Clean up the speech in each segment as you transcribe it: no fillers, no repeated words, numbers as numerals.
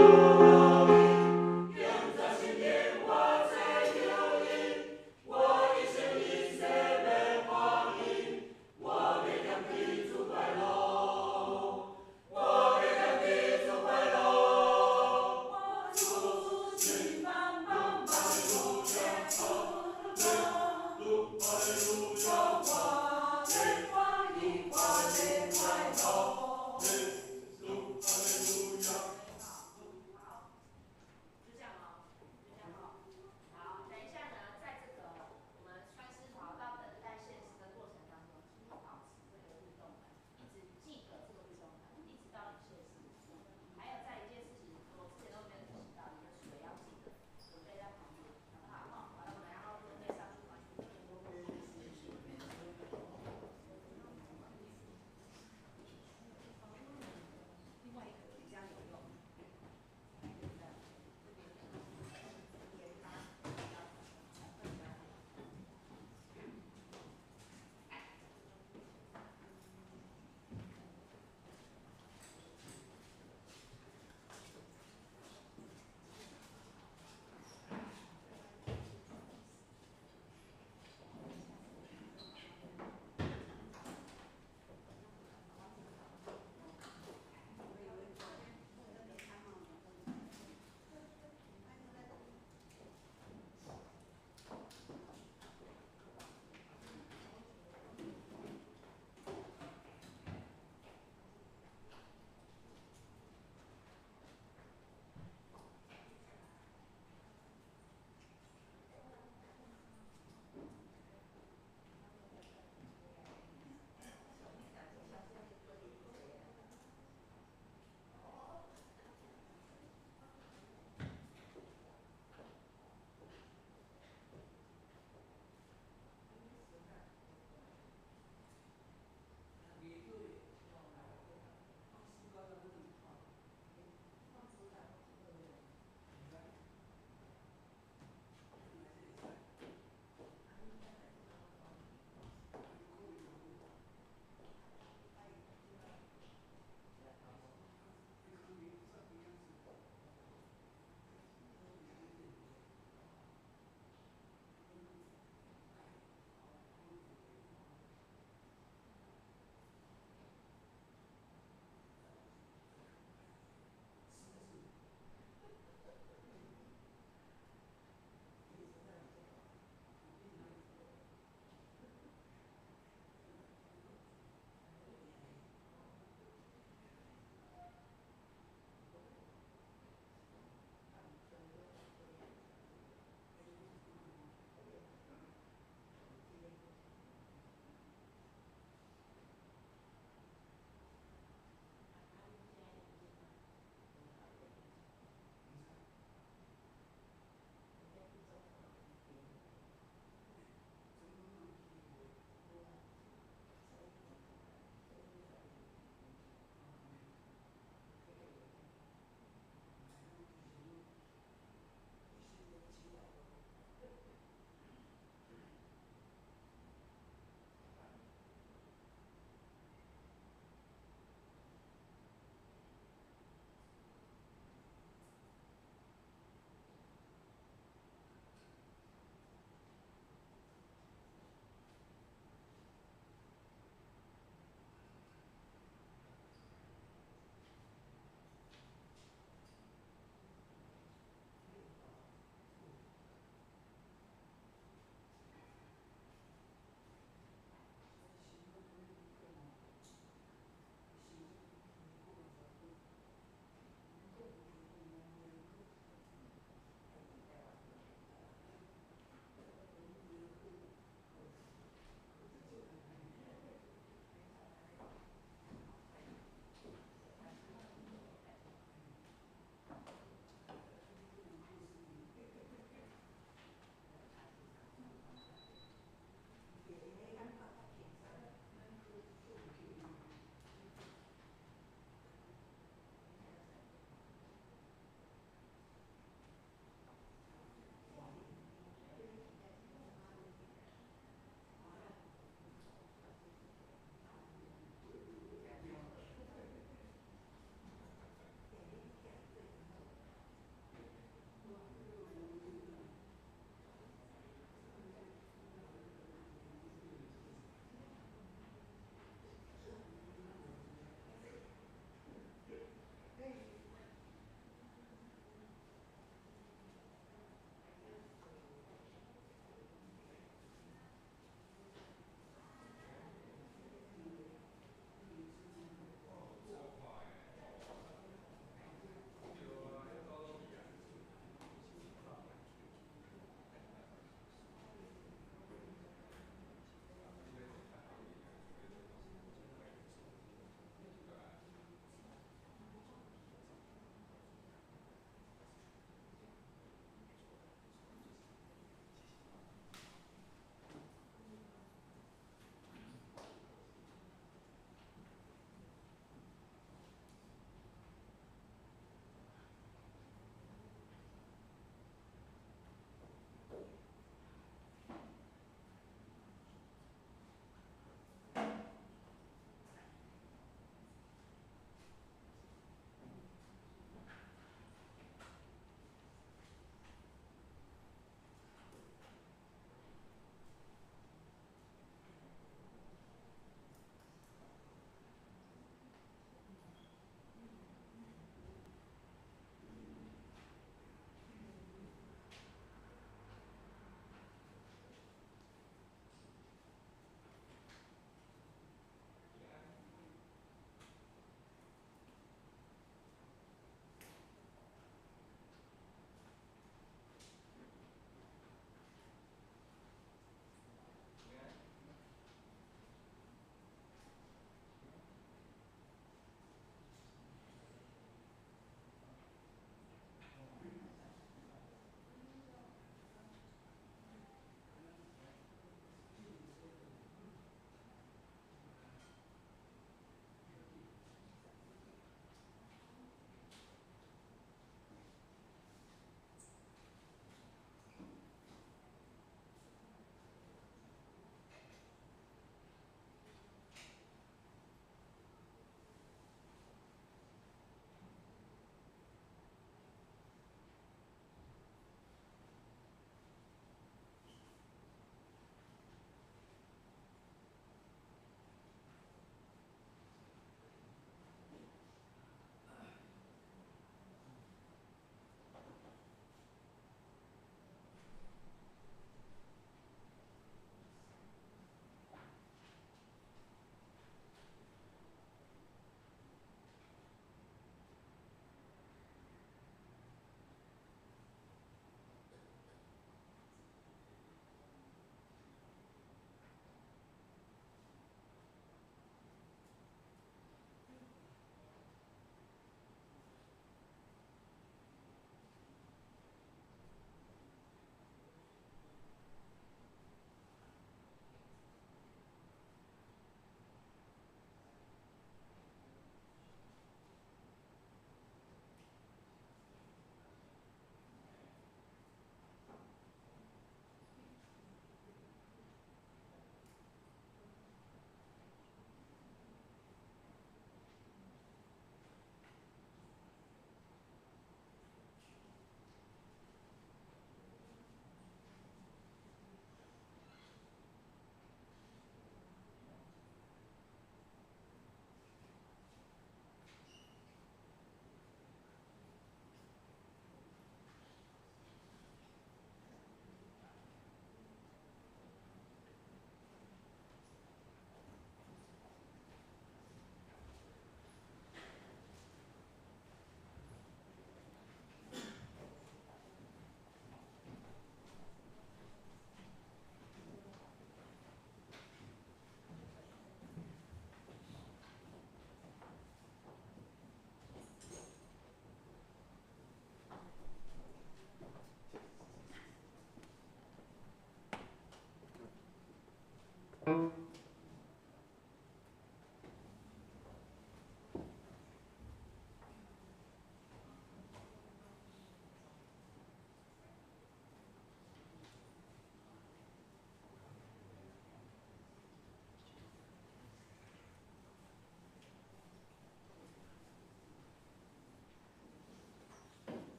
永在心靈我最有益，我一生一世欲歡喜，我欲踮佇主懷內，我欲踮佇主懷內。主心幫幫幫主，我欲歡喜，我欲快樂。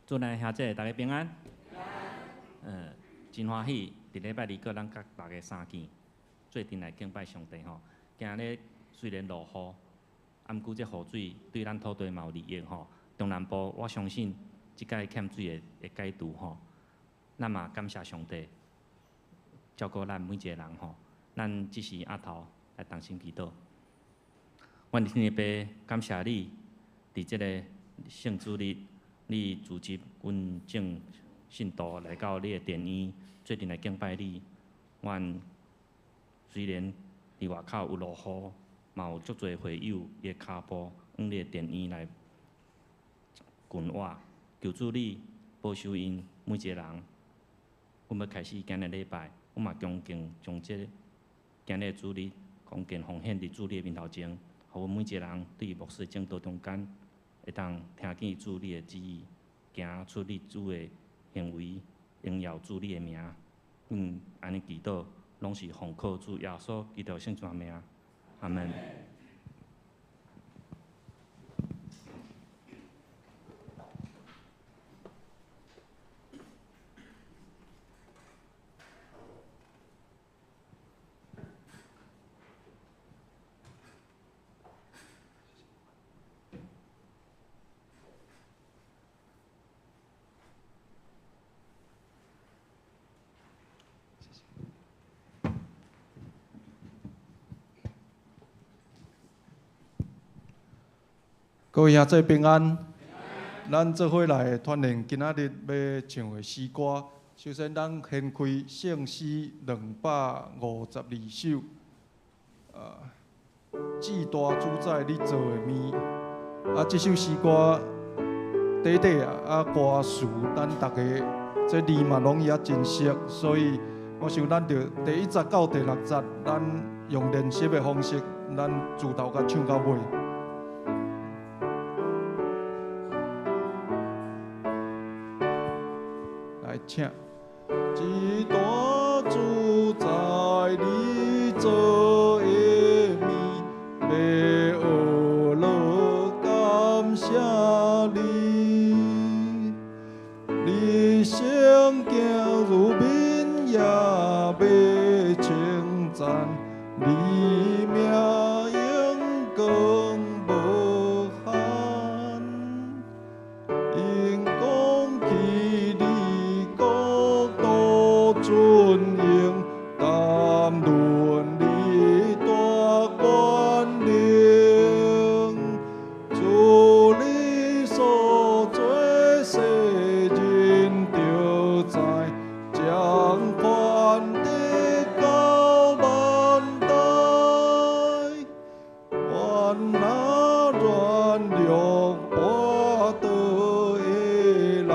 主內兄姐，大家平安。真歡喜，佇禮拜二閣咱佮大家相見，做陣來敬拜上帝吼。今日雖然落雨，啊，毋過這雨水對咱土地嘛有利益吼。中南部我相信這擺欠水會解除吼。咱嘛感謝上帝照顧咱每一個人吼。咱這時阿頭來同心祈禱。阮天父爸，感謝你，佇這個聖主日，你組織阮眾信徒來到你的殿院，做陣來敬拜你。阮雖然佇外口有落雨，嘛有足濟會友伊的跤步往你的殿院來近倚，求主你保守𪜶每一個人。阮欲開始今日禮拜，阮嘛恭敬將這個今日的主日恭敬奉獻佇主你的面頭前，予阮每一個人對牧師的證道中間，會當聽見主你的旨意，行出你主的行為，榮耀主你的名。阮按呢祈禱，攏是奉靠主耶穌基督聖尊名。阿門。各位兄弟平安，咱做伙來團練今仔日欲唱的詩歌。首先，咱掀開聖詩252首，至大主宰你造的物。啊，這首詩歌短短啊，歌詞咱逐家這字嘛攏也真熟，所以我想咱就第一節到第六節，咱用練習的方式，咱自頭共唱到尾。來，請。至大主宰你造的物，欲學樂感謝你。你聖行如民也欲稱讚，你名榮光無限。因講起你國度尊榮，談論你大權能，主你所做世人著知，掌權直到萬代。阮若軟弱跋倒的人，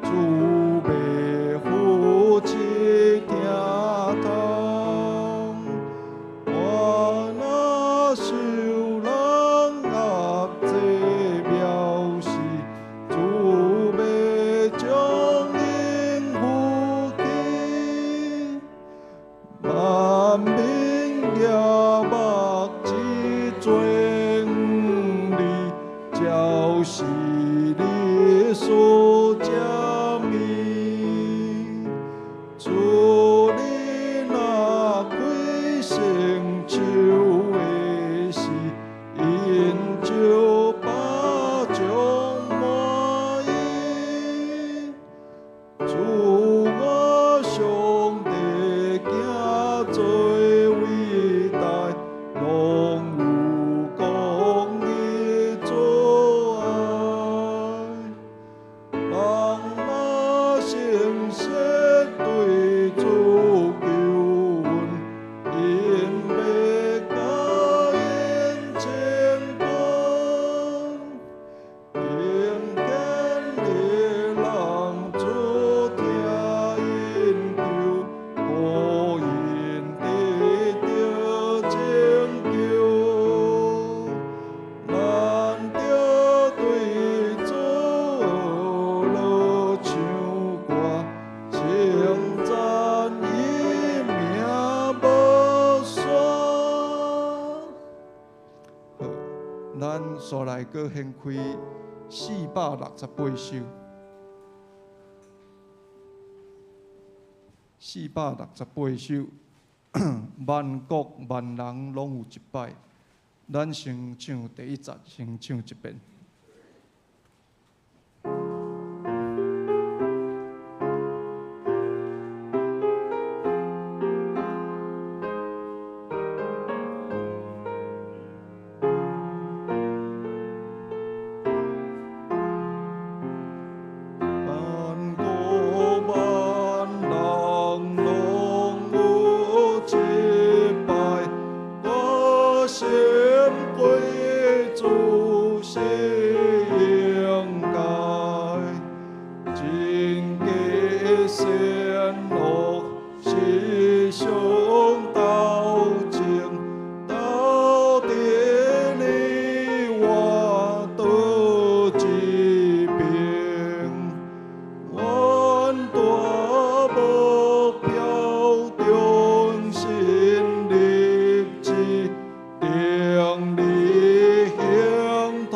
主欲扶持疼痛。我若受人壓制藐視，主欲將𪜶扶起。萬民仰目只尊你，就是你所赦免。主你若開聖手的時，𪜶就百獎滿溢。主我上帝行最偉大，攏有公義慈愛。人若誠實對主求問，𪜶欲共𪜶稱頌。敬虔的人主聽𪜶求，予𪜶得著拯救。咱著對主學樂唱歌，稱讚伊名無煞。好，咱煞來閣掀開468首。468首，萬國萬人攏有一擺。咱先唱第一節，先唱一遍。萬國萬人攏有一擺，我心歸主是應該，真假善惡時常鬥爭，到底你我佗一邊？阮大目標忠心立志，定理亨通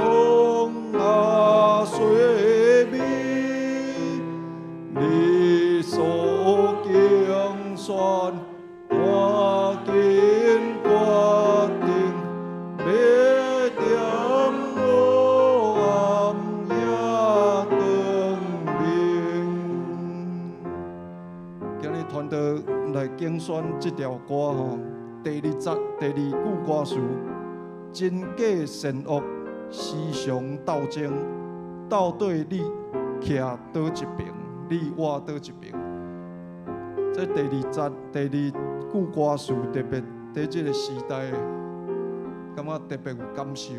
啊水美，你所揀選，趕緊決定，欲踮黑暗也光明。今日團隊來揀選這條歌吼，第二節第二句歌詞：真假善惡時常鬥爭，到底你徛佗一邊？你我佗一邊？這第二節第二句歌詞特別佇這個時代，感覺特別有感受。予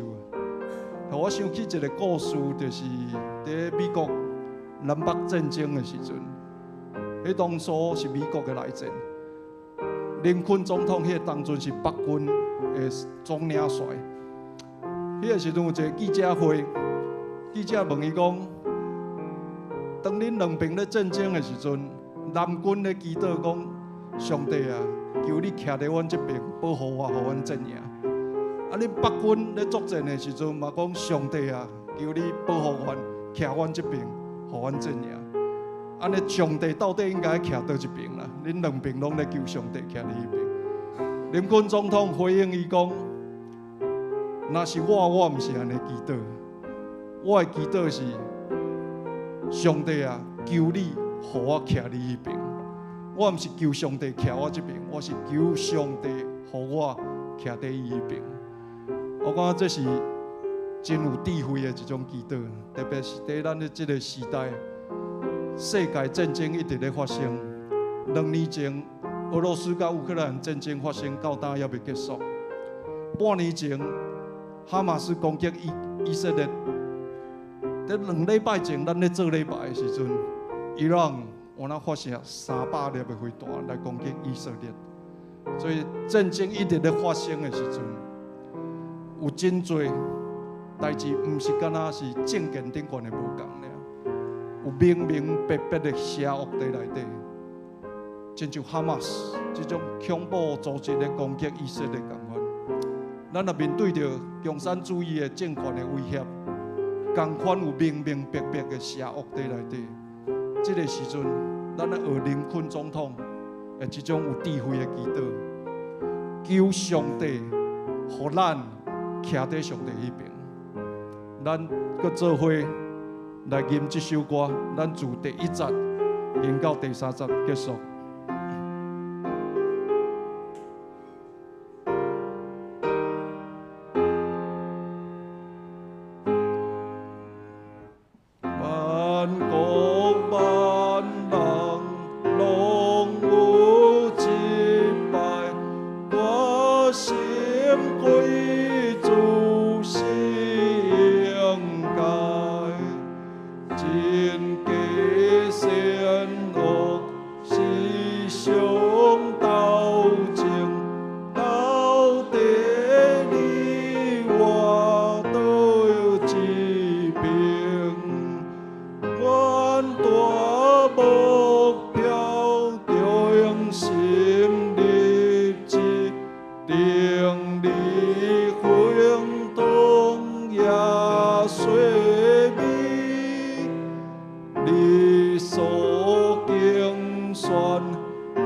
我想起一個故事，就是佇美國南北戰爭的時陣，彼當初是美國的內戰，林肯總統彼個當陣是北軍的總領帥。彼個時陣有一個記者會，記者問伊講：當恁兩邊咧戰爭的時陣，南軍咧祈禱講：上帝啊，求你徛佇阮這邊，保護我，予阮戰贏。啊，恁北軍咧作戰的時陣嘛講：上帝啊，求你保護阮，徛阮這邊，予阮戰贏。按呢，上帝到底應該徛佗一邊啦？恁兩邊攏咧求上帝徛佇彼邊。林肯總統回應伊講：若是我，我毋是按呢祈禱，我的祈禱是：上帝啊，求你予我徛佇彼邊。我毋是求上帝徛我這邊，我是求上帝予我徛佇伊彼邊。我感覺這是真有智慧的一種祈禱，特別是佇咱的這個時代，世界戰爭一直咧發生。2年前，俄羅斯佮烏克蘭戰爭發生到今猶未結束。半年前，哈馬斯攻擊以色列。佇2禮拜前，咱咧做禮拜的時陣，伊朗有哪發射300粒的飛彈來攻擊以色列。所以戰爭一直咧發生的時陣，有真濟代誌，毋是敢若是政見頂懸的無仝爾，有明明白白的邪惡佇內底，親像哈馬斯這種恐怖組織咧攻擊以色列仝款。咱若面對著共產主義的政權的威脅，仝款有明明白白的邪惡佇內底。這個時陣，咱愛學林肯總統的這種有智慧的祈禱，求上帝予咱徛佇上帝彼邊。咱閣做伙來吟這首歌，咱自第一節吟到第三節結束。萬國萬人攏有一擺，決心歸主是應該，真假善惡時常鬥爭，到底你我佗一邊？阮大目標忠心立志，定理亨通耶穌美，你所揀選，趕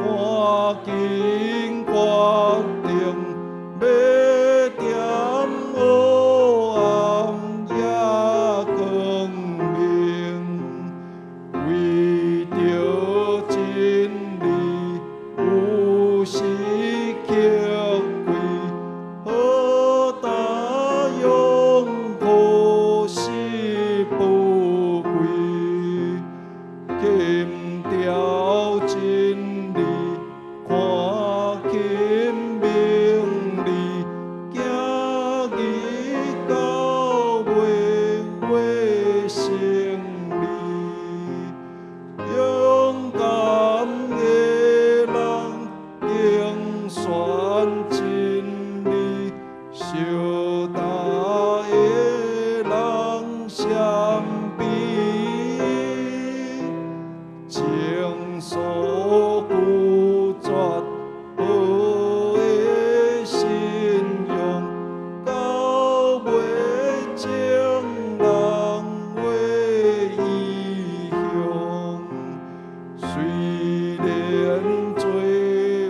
勝利。勇敢的人敬宣真理，相打的人闪避，情所拒絕好的信用，到尾將人話異鄉。雖然罪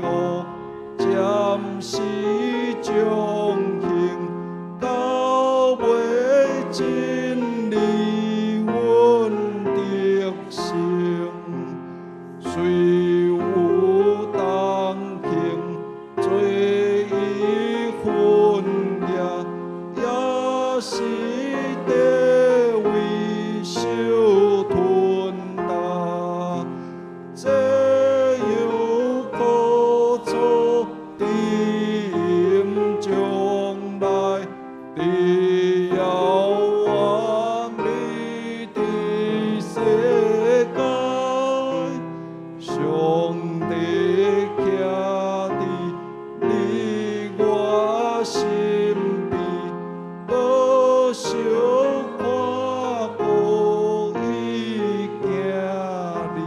惡暫時彰顯，到尾真理穩得勝。雖有同行，做伊分業，也是地位受吞擔。這樣苦楚伫將來，伫遙遠美的世界，上帝徛佇你我身邊，無相看顧伊囝兒。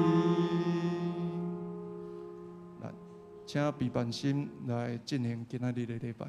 來，請備辦心來進行今仔日的禮拜。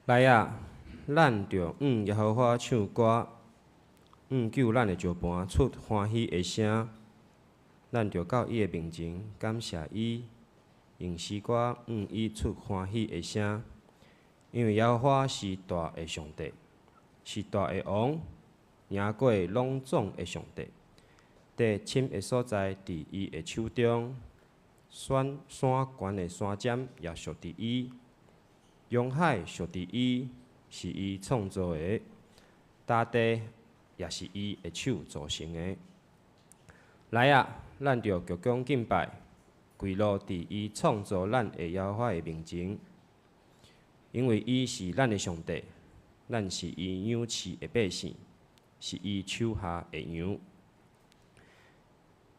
來啊，咱著向耶和華唱歌，向救咱的石磐出歡喜的聲。咱著到伊的面前感謝伊，用詩歌向伊出歡喜的聲。因為耶和華是大的上帝，是大的王，贏過攏總的上帝。地深的所在佇伊的手中，山山懸的山尖也屬佇伊。洋海屬佇伊，是伊創造的；大地也是伊的手造成的。來啊，咱著鞠躬敬拜，跪落佇伊創造咱的耶和華的面前，因為伊是咱的上帝，咱是伊養飼的百姓，是伊手下的羊。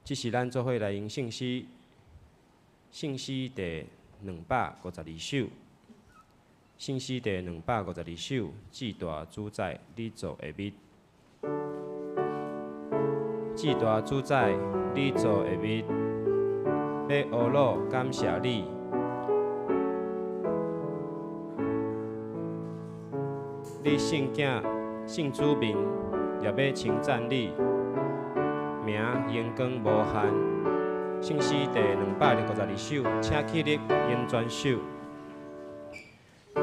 這是咱做伙來用聖詩，聖詩第252首。聖詩第252首，至大主宰你做的物。至大主宰，你造的物，欲呵咾感谢你。你圣囝、圣子面也欲称赞你，名荣光无限。圣诗第262首，请起立，咏全首。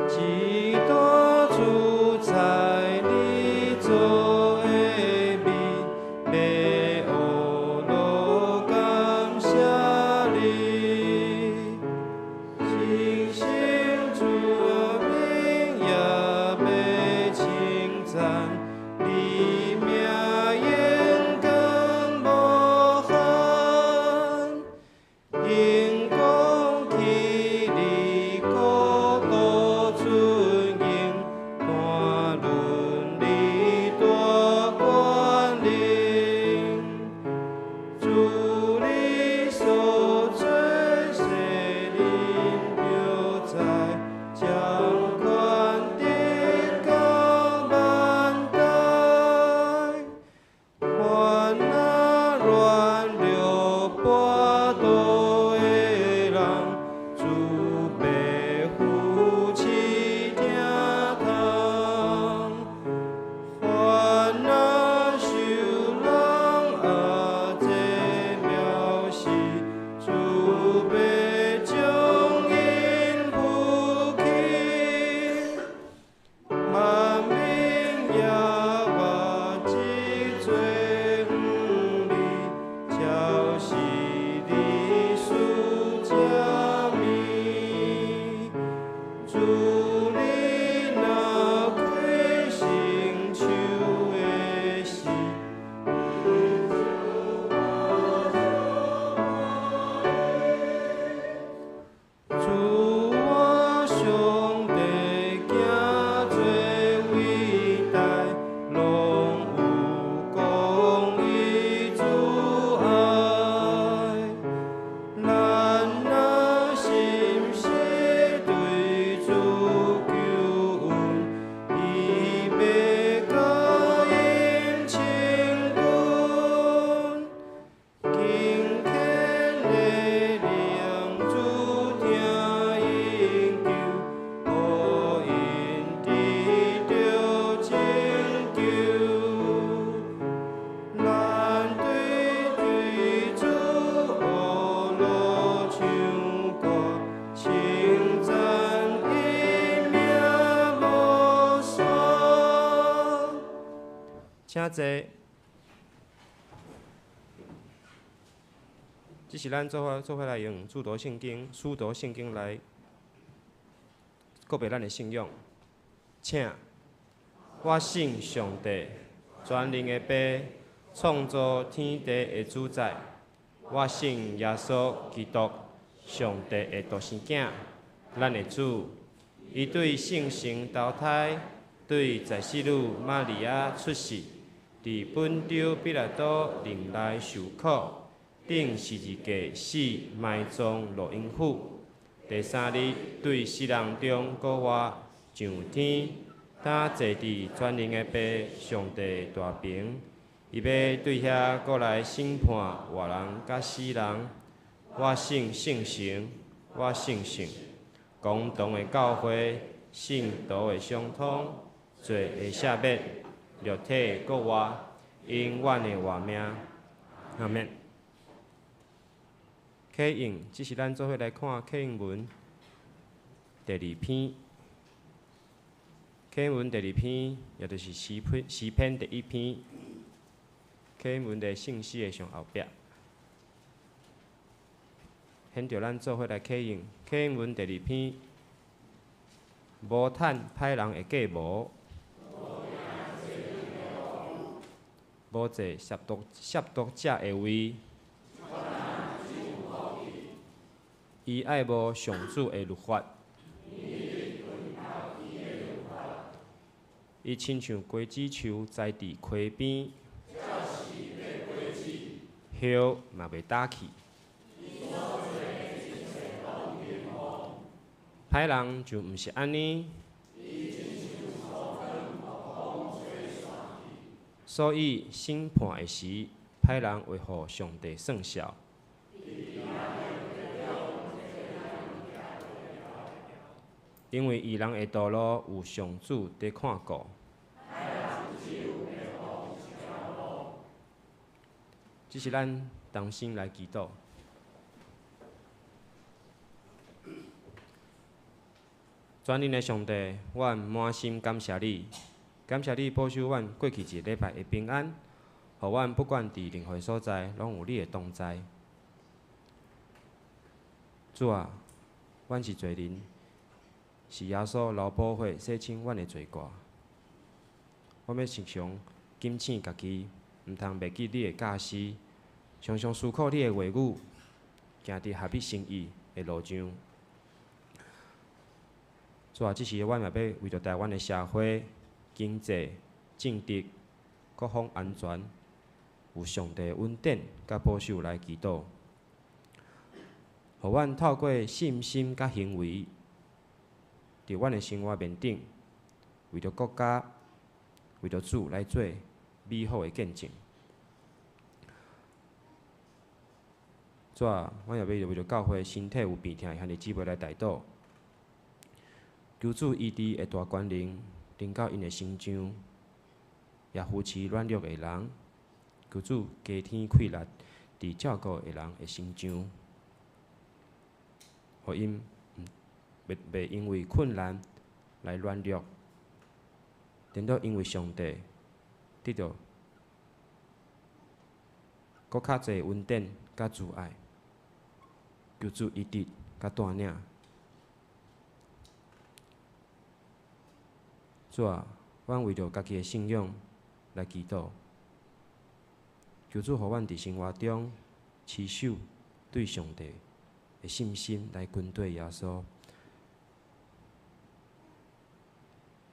至大主宰，你造的物，欲呵咾感谢你。圣圣主名也欲称赞你，名荣光无限。荣光起你国度尊荣，谈论你大权能。主你所做世人著知，掌权直到万代。凡那软弱跋倒的人，主欲扶持疼痛。凡那受人压制藐视，主欲将𪜶扶起。万民耶和华这做远离，超视你施赦免。主你若开伸手的时，主我上帝行做伟大，拢有公义慈爱。咱若心实对主求问，伊欲佮𪜶亲近。敬虔的灵主听𪜶求，予𪜶得著拯救。咱对对主呵咾唱歌，称赞伊名无煞。请坐。这是咱做伙来用主读圣经、使徒圣经来告白咱的信仰。请，我信上帝，全能的父，创造天地的主宰。我信耶稣基督，上帝的独生囝，咱的主。伊对圣神投胎，对在世女玛利亚出世，伫本丢彼拉多任内受苦，钉十字架死，埋葬落阴府。第三日对死人中复活，上天，担坐伫全能的父上帝大爿。伊欲对遐阁来审判活人佮死人。我信圣神，我信圣公同的教会，圣徒的相通，罪的赦免，肉体的复活，永远的活命。阿免。启用，这是咱做伙来看启用文第二篇。启用文第二篇，也就是诗篇，诗篇第一篇。启用文伫圣诗的上后壁。现著咱做伙来启用，启用文第二篇。无趁歹人的计谋，无坐亵渎者的位。伊爱慕上主的律法，伊亲像果子树栽伫溪边，叶嘛袂焦去。歹人就毋是按呢，所以审判的时，歹人會予上帝耍笑。因為義人的道路有上主佇看顧。這是咱同心來祈禱。全能的上帝，阮滿心感謝你，感謝你保守阮過去一禮拜的平安，予阮不管佇任何所在，攏有你的同在。主啊，阮是罪人，是耶穌流寶血洗清阮的罪過。我欲時常警醒家己，毋通袂記你的教示，常常思考你的話語，行佇合你心意的路上。主啊，這時阮也欲為著台灣的社會、經濟、政治、國防安全，有上帝恩典佮保守來祈禱，予阮透過信心佮行為，佇阮的生活面頂，為著國家、為著主來做美好的見證。主啊，阮也欲為著教會身體有病痛的兄弟姊妹來代禱。求主醫治的大權能，臨到𪜶的身上，也扶持軟弱的人。求主加添氣力，佇照顧的人的身上，予𪜶袂因為困難來軟弱，顛倒因為上帝得著閣較濟恩典佮慈愛。求主醫治佮帶領。主啊，阮為著家己的信仰來祈禱，求主予阮佇生活中持守對上帝的信心來跟綴耶穌。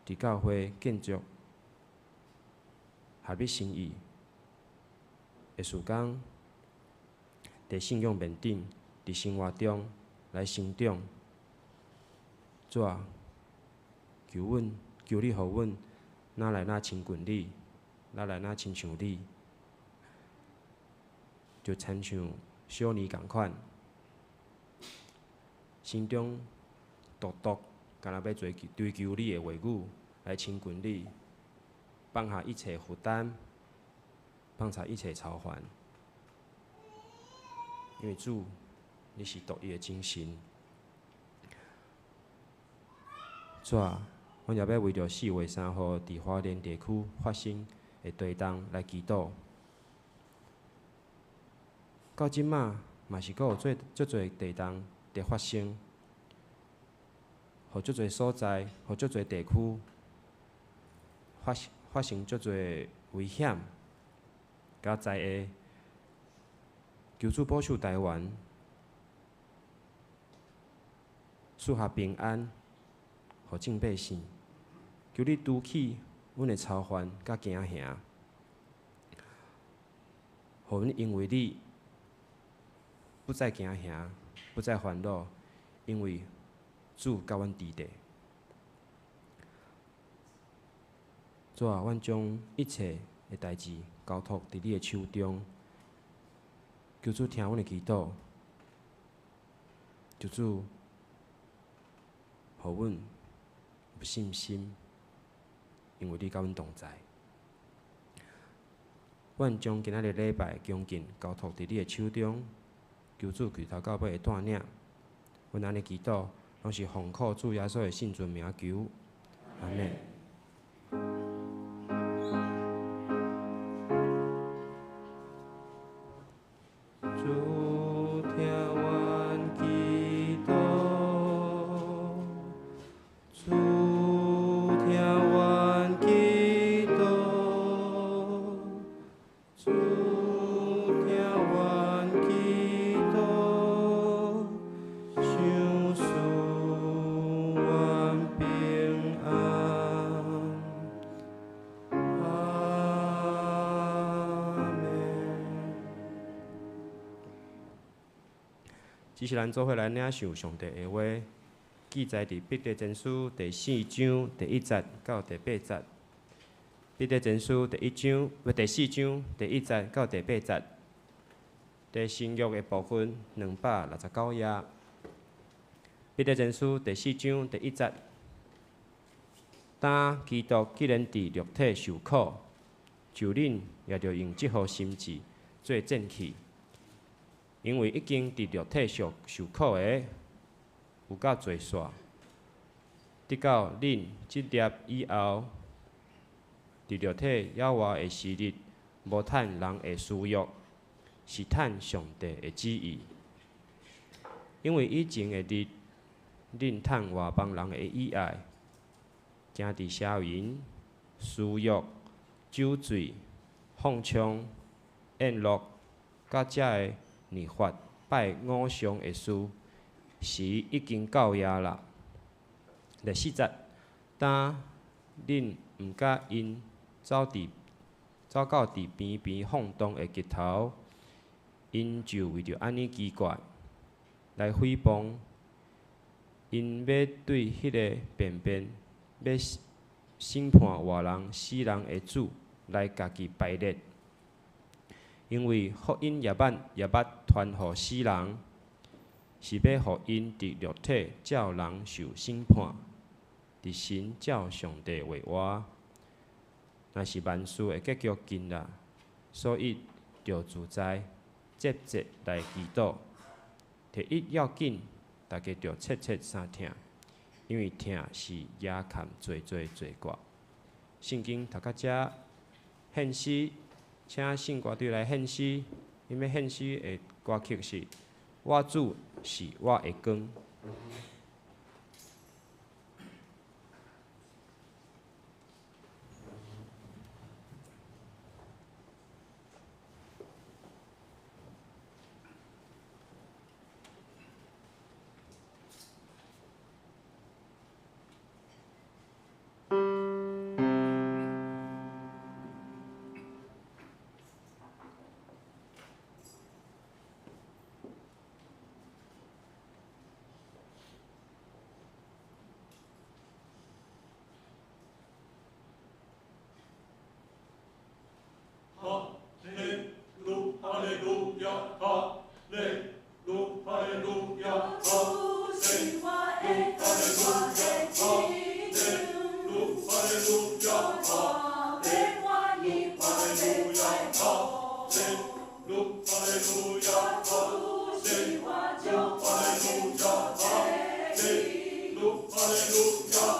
佇教會建築合你心意的事工，佇信仰面頂，佇生活中來成長。主啊，求阮，求你予阮，愈來愈親近你，愈來愈親像你，就親像小尼仝款，心中獨獨，敢若欲追求你的話語，來親近你，放下一切負擔，放下一切愁煩，因為主，你是獨一的真神。主啊，阮也欲為著4月3號佇花蓮地區發生的地動來祈禱。到這馬嘛是閣有足濟地動佇發生，予足濟所在，予足濟地區發生足濟危險佮災禍。求主保守台灣，賜下平安，予眾百姓。求你除去阮的愁煩佮驚嚇，予阮因為你不再驚嚇，不再煩惱，因為主佮阮佇咧。主啊，阮將一切的代誌交託佇你的手中，求主聽阮的祈禱，求主予阮有信心，因為你佮阮同在。阮將今仔日禮拜恭敬交託佇你的手中，求主從頭到尾的帶領。阮按呢祈禱，攏是奉靠主耶穌的聖尊名求，阿們。主聽阮祈禱，主聽阮祈禱，主聽阮祈禱，賞賜阮平安。阿們。這是咱做伙來領受上帝的話，記載佇彼得前書第四章第一節到第八節。彼彼得前書第一章，毋第四章第一節到第八節。佇新約的部分269頁。彼得前書第四章第一節。當基督既然佇肉體受苦，就恁也著用這號心志做戰士，因為已經佇肉體受受苦的，有夠濟煞。直到恁這粒以後，佇肉體猶活的時日，無趁人的私欲，是趁上帝的旨意。因為以前的日，恁趁外邦人的意愛，行佇邪淫、私欲、酒醉、放暢、宴樂，佮遮个逆法拜偶像的事，時已經夠矣啦。第四節，當恁毋佮𪜶走佇走到佇邊邊放蕩的日頭，𪜶就為著按呢奇怪來誹謗，𪜶欲對彼个辨別欲審判活人死人的主來家己排列，因為福音也捌也捌傳予死人，是欲予𪜶佇肉體照人受審判，佇神照上帝話活。若是萬事的結局近啦，所以著自在節節來祈禱。第一要緊，大家著切切相疼，因為疼是遮蓋濟濟罪過。聖經讀到遮，獻詩，請聖歌隊來獻詩。𪜶欲獻詩的歌曲是《我主是我的光》。哈利路，哈利路亞，哈利路，哈利路亞，哈利路，哈利路亞，哈利路，哈利路亞，哈利路，哈利路亞，哈利路，哈利路亞，哈利路，哈利路亞，哈利路，哈利路亞，哈利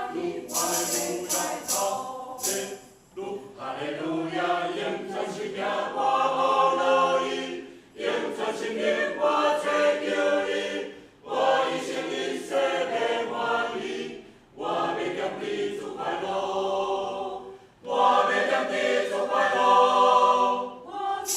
路，哈利路亞，哈利路，哈利路亞，用全心命我學伊，用全心命我追求伊，我一生一世欲歡喜，我欲踮佇主快樂，我欲踮佇主快樂。我主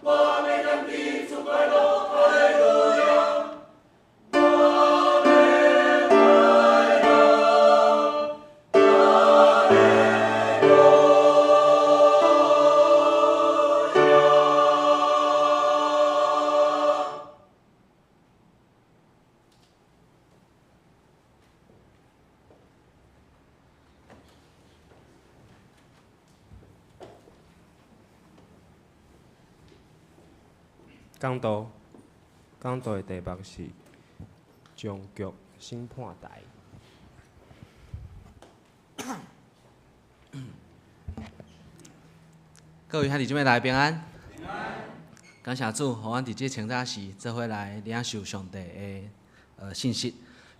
我欲踮伫主快乐，哈利路亚。我欲快乐，哈利路亚。讲道，讲道的题目是终局审判台。各位兄弟姊妹，大家平安。感谢主，予阮伫这清早时做伙来领受上帝的信息。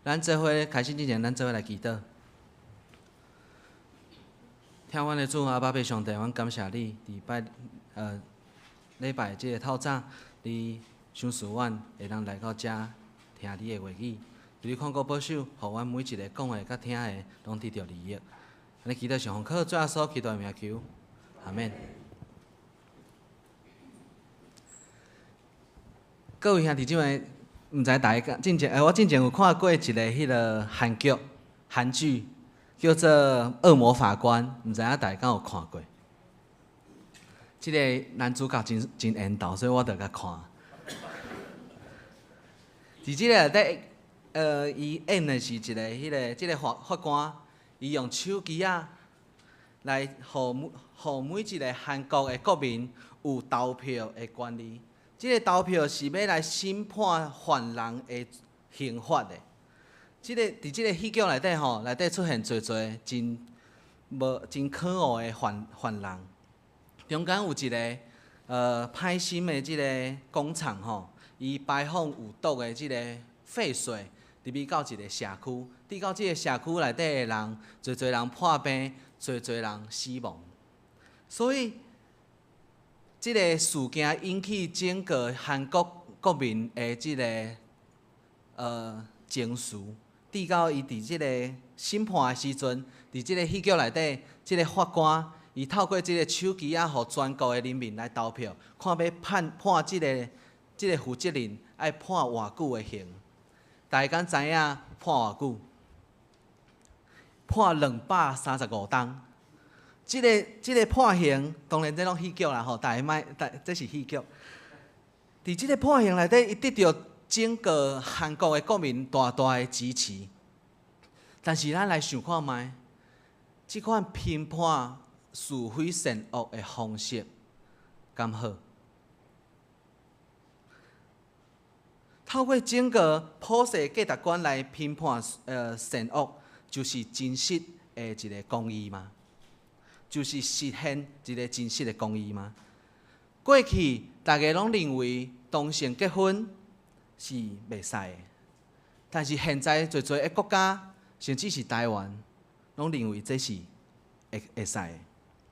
咱做伙开始之前，咱做伙来祈祷。疼阮的主阿爸父上帝，阮感谢你，伫拜礼拜这个透早，你赏赐阮会当来到遮听你的话语，求你看顾保守，予阮每一个讲的佮听的拢得著利益。按呢祈祷是奉靠主耶稣基督的名求，阿们。各位兄弟姊妹，毋知大家进前，我进前有看过一个彼个韩剧，韩剧叫做《恶魔法官》，毋知影大家敢有看过？这个男主角真真缘投，所以我就共看。伫这个内底，伊演的是一个彼个这个法法官，伊用手机仔来予每予每一个韩国的国民有投票的权利。这个投票是欲来审判犯人的刑罚的。这个伫这个戏剧内底吼，内底出现济济真无真可恶的犯犯人。中间有一个歹心的这个工厂吼，伊排放有毒的这个废水入去到一个社区，直到这个社区内底的人，济济人破病，济济人死亡。所以，这个事件引起整个韩国国民的这个情绪，直到伊伫这个审判的时阵，伫这个戏剧内底，这个法官伊透过这个手机仔，予全国的人民来投票，看欲判判这个这个负责人爱判偌久的刑。大家敢知影判偌久？判235冬。这个这个判刑，当然这拢戏剧啦吼，大家莫，大这是戏剧。伫这个判刑内底，伊得著整个韩国的国民大大的支持。但是咱来想看觅，这款评判是非善恶的方式，敢好？透过整个普世价值观来评判善恶，就是真实的一个公义吗？就是实现一个真实的公义吗？过去大家拢认为同性结婚是袂使的，但是现在济济的国家，甚至是台湾，拢认为这是会会使的。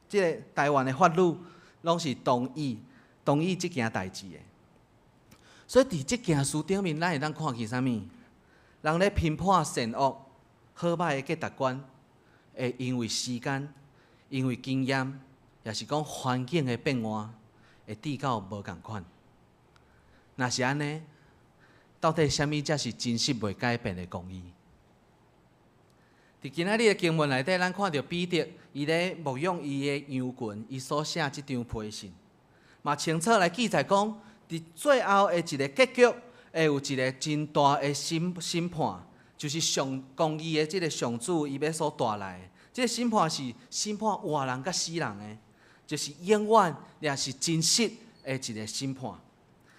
这个台湾的法律拢是同意同意这件代志的。所以伫这件事顶面，咱会当看见啥物？人咧评判善恶、好歹的价值观，会因为时间、因为经验，抑是讲环境的变换，会至到无仝款。若是按呢，到底啥物才是真实袂改变的公义？伫今仔日的经文内底，咱看著彼得伊咧牧养伊的羊群，伊所写这张批信，嘛清楚来记载讲，伫最后的一个结局，会有一个真大的审审判，就是上公义的这个上主伊欲所带来的。这个审判是审判活人佮死人的，就是永远也是真实的一个审判。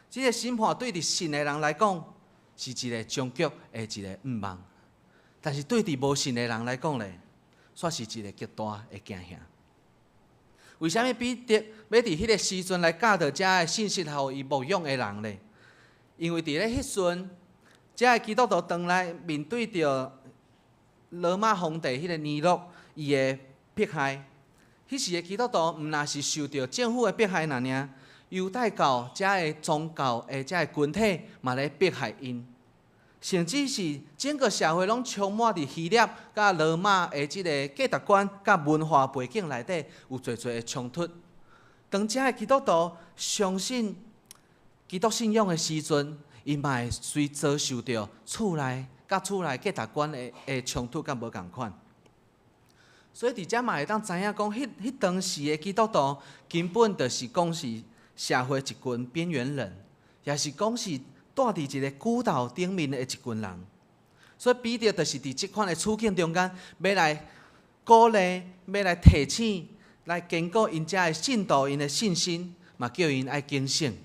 这个审判对伫信的人来讲，是一个终局的一个愿望。但是对伫无信的人来讲咧，煞是一个极大的惊吓。为啥物彼得欲伫彼个时阵来教导遮的信息，予伊牧养的人咧？因为伫咧彼阵，遮的基督徒当来面对著罗马皇帝彼个尼禄伊的迫害，彼时的基督徒毋若是受著政府的迫害尔尔，犹太教遮的宗教的遮的群体嘛咧迫害𪜶。甚至是整个社会拢充满伫希腊佮罗马的这个价值观佮文化背景内底有济济的冲突。當遮的基督徒相信基督信仰的時陣，𪜶嘛會隨遭受著厝內佮厝內價值觀的衝突佮無仝款。所以佇遮嘛會當知影講，彼當時的基督徒根本就是講是社會一群邊緣人，也是講是蹛佇一个孤島頂面的一群人。所以彼得就是佇這款的處境中間，欲來鼓勵，欲來提醒，來堅固𪜶遮的信徒，𪜶的信心，嘛叫𪜶愛警醒。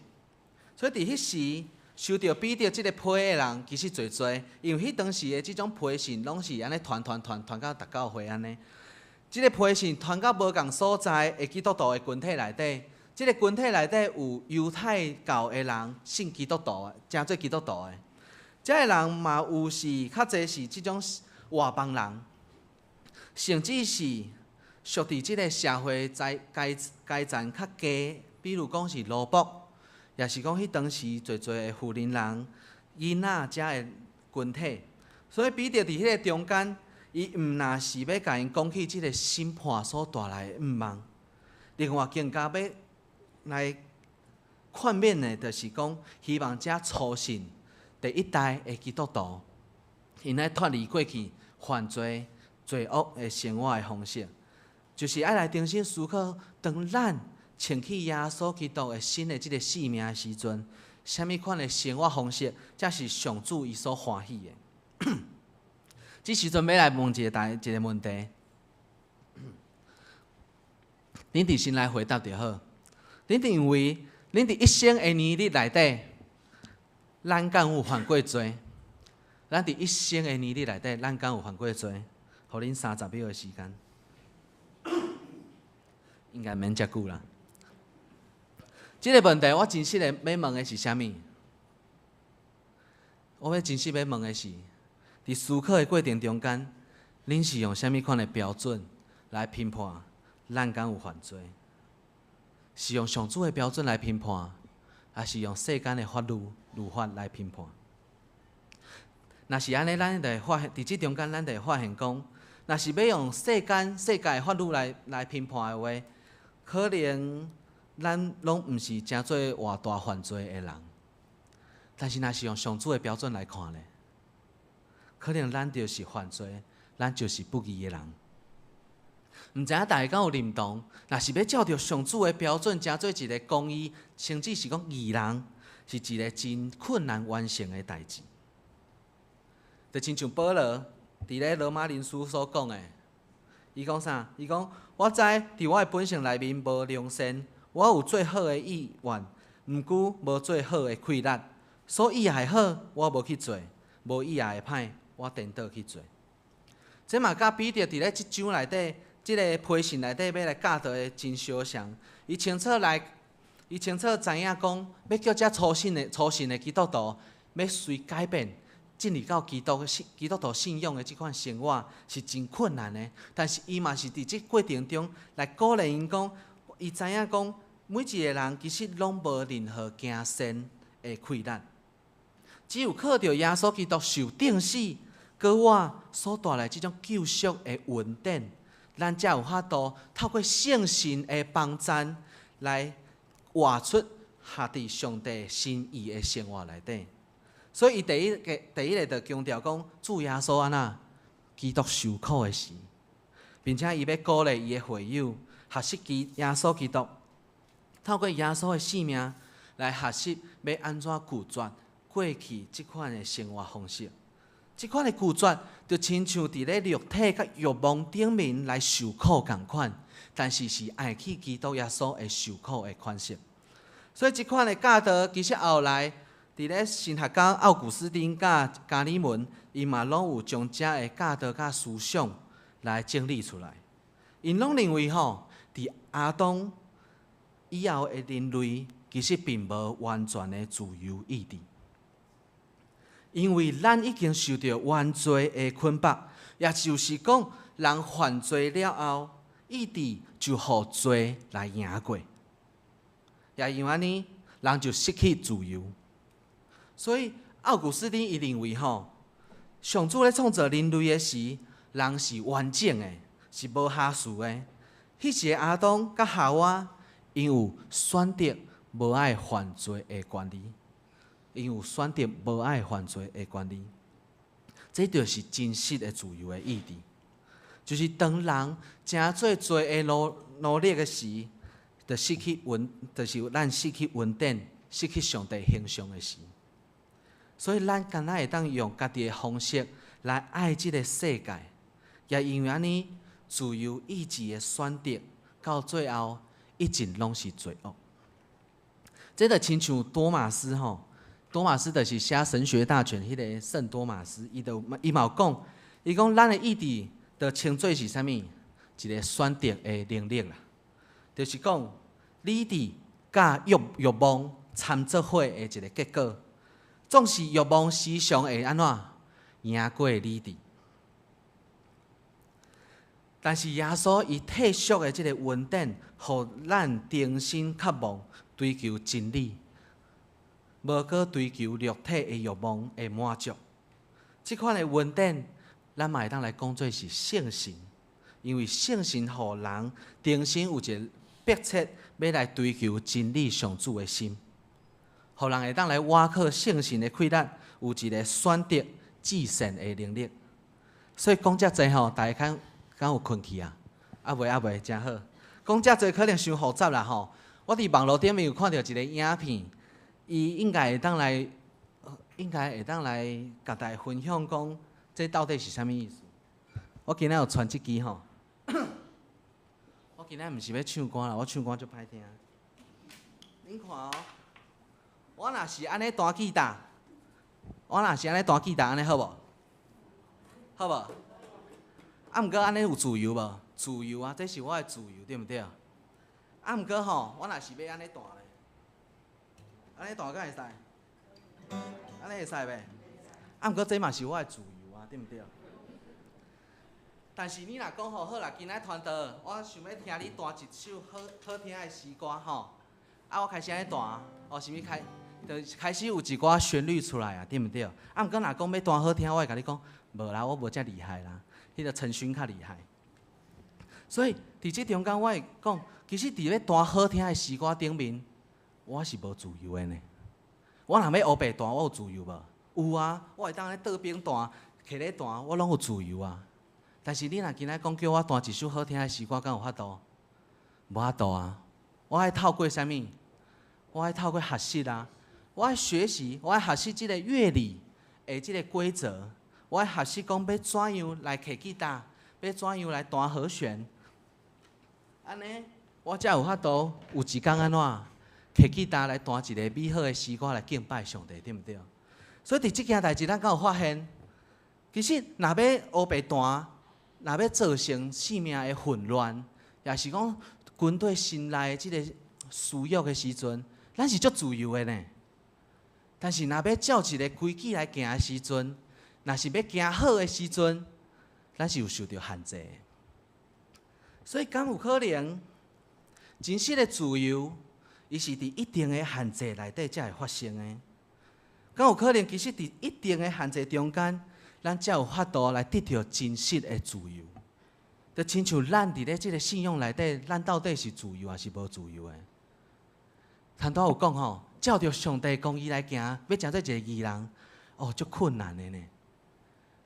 所以佇彼時收著彼得這个批的人，其實濟濟，因為彼當時的這種批信攏是按呢傳傳傳傳到逐教會按呢。這个批信傳到無仝所在的基督徒的群體內底，這个群體內底有猶太教的人信基督徒的，成做基督徒的。遮的人嘛有是較濟是這種外邦人，甚至是屬佇這个社會階階階層較低，比如講是奴僕，也是講彼當時濟濟的婦人人、囡仔遮的群體。所以彼得佇彼个中間，伊毋若是欲共𪜶講起這个審判所帶來的毋望，另外更加欲來勸勉的，就是講希望遮初信第一代的基督徒，𪜶愛脫離過去犯罪、罪惡的生活的方式，就是愛來重新思考，當咱穿起耶穌基督的新的這个生命的時陣，啥物款的生活方式，才是上主伊所歡喜的。這時陣欲來問一个大一个問題，恁佇心內回答就好。恁認為，恁佇一生的年日內底，咱敢有犯過罪？咱佇一生的年日內底，咱敢有犯過罪？予恁30秒的時間，應該免遮久啦。這个問題我真實的欲問的是啥物？我欲真實欲問的是，佇思考的過程中間，恁是用啥物款的標準來評判咱敢有犯罪？是用上主的標準來評判，抑是用世間的法律律法來評判？若是按呢，咱就會發現，佇這中間，咱就會發現講，若是欲用世間世界的法律來評判的話，可能咱攏毋是誠做偌大犯罪的人。但是，若是用上主的標準來看咧，可能咱就是犯罪，咱就是不義的人。毋知影大家敢有認同？若是欲照著上主的標準，成做一个公義，甚至是講義人，是一个真困難完成的代誌。就親像保羅佇咧羅馬人書所講的，伊講啥？伊講，我知佇我的本性內面無良善，我有做好的意願，毋過無做好的氣力。所意愛的好，我無去做；無意愛的歹，我顛倒去做。這嘛佮彼得佇咧這章內底，這个批信內底欲來教導的真相像。伊清楚來，伊清楚知影講，欲叫遮初信的基督徒，欲隨改變，進入到基督徒信仰的這款生活是真困難的。但是伊嘛是佇這過程中來鼓勵𪜶講，伊知影講，每一个人其實攏無任何行善的氣力，只有靠著耶穌基督受釘死，閣活所帶來這種救贖的恩典，咱才有法度透過聖神的幫贊來活出合佇上帝心意的生活內底。所以，伊第一个就強調講，主耶穌按怎基督受苦的時，並且伊欲鼓勵伊的會友學習耶穌基督，透過耶穌的性命來學習欲按怎拒絕過去這款的生活方式。這款的拒絕，就親像佇咧肉體佮欲望頂面來受苦仝款，但是是愛去基督耶穌的受苦的款式。所以這款的教導，其實後來佇咧神學家奧古斯丁佮加爾文，𪜶嘛攏有將遮的教導佮思想來整理出來。𪜶攏認為吼，佇亞當以後的人類，其實並無完全的自由意志。因為咱已經受著原罪的捆綁，也就是講，人犯罪了後，意志就予罪來贏過，也因為按呢，人就失去自由。所以奧古斯丁伊認為吼，上主咧創造人類的時，人是完整的，是無瑕疵的。彼時的亞當佮夏娃，𪜶 𪜶有選擇無愛犯罪的權利，𪜶有選擇無愛犯罪的權利。這就是真實的自由的意志，就是當人成做罪的奴隸的時，就失去恩，就是咱失去恩典、失去上帝形象的時。所以咱敢若會當用家己的方式來愛這个世界，也因為按呢，自由意志的選擇，到最後一定攏是罪惡。這就親像多馬斯吼，多馬斯就是寫《神學大全》彼個聖多馬斯，伊就伊嘛有講，伊講咱的意志就稱做是啥物？一個選擇的能力啦，就是講理智佮欲望參做伙的一個結果，總是欲望時常會按怎贏過理智。但是耶穌伊退贖的這个恩典，予咱重新渴望追求真理，無閣追求肉體的欲望的滿足。這款的恩典，咱嘛會當來講做是聖神，因為聖神予人重新有一个迫切欲來追求真理上主的心，予人會當來倚靠聖神的氣力，有一个選擇至善的能力。所以講遮濟吼，大家敢敢有睏去啊？啊未啊未，誠好。講遮濟可能傷複雜啦吼。我佇網路頂面有看著一个影片，伊應該會當來，應該會當來共大家分享講，這到底是啥物意思？我今仔有傳這支吼。我今仔毋是欲唱歌啦，我唱歌足歹聽。恁看哦，我若是按呢彈吉他，我若是按呢彈吉他，按呢好無？好無？啊，毋過按呢有自由無？自由啊，這是我的自由，對毋對？啊，毋過吼，我若是欲按呢彈咧，按呢彈敢會使？按呢會使袂？啊，毋過這嘛是我的自由啊，對毋對？但是你若講吼好啦，今仔傳道，我想欲聽你彈一首好好聽的詩歌吼。啊，我開始按呢彈，哦，是毋是開？就開始有一寡旋律出來啊，對毋對？啊，毋過若講欲彈好聽，我會共你講，無啦，我無遮厲害啦，彼個陳勳較厲害。所以佇這中間，我會講，其實佇咧彈好聽的詩歌頂面，我是無自由的呢。我若欲烏白彈，我有自由無？有啊，我會當咧桌邊彈、徛咧彈，我攏有自由啊。但是你若今仔講叫我彈一首好聽的詩歌，敢有法度？無法度啊！我愛透過啥物？我愛透過學習啊！我愛學習，我愛學習這个樂理的這个規則。我愛學習講欲怎樣來揢吉他，欲怎樣來彈和弦。按呢，我才有法度有一工按怎揢吉他來彈一个美好的詩歌來敬拜上帝，對毋對？所以佇這件代誌，咱敢有發現，其實若欲烏白彈，若欲造成生命的混亂，也是講軍隊心內的這个私欲的時陣，咱是足自由的呢。但是若欲照一个規矩來行的時陣，若是欲行好的時陣，咱是有受著限制的。所以，敢有可能真實的自由，伊是佇一定的限制內底才會發生的？敢有可能，其實佇一定的限制中間，咱才有法度來得著真實的自由？就親像咱佇咧這个信仰內底，咱到底是自由還是無自由的？頭拄有講吼，照著上帝公義來行，欲成做一个義人，哦，足困難的呢。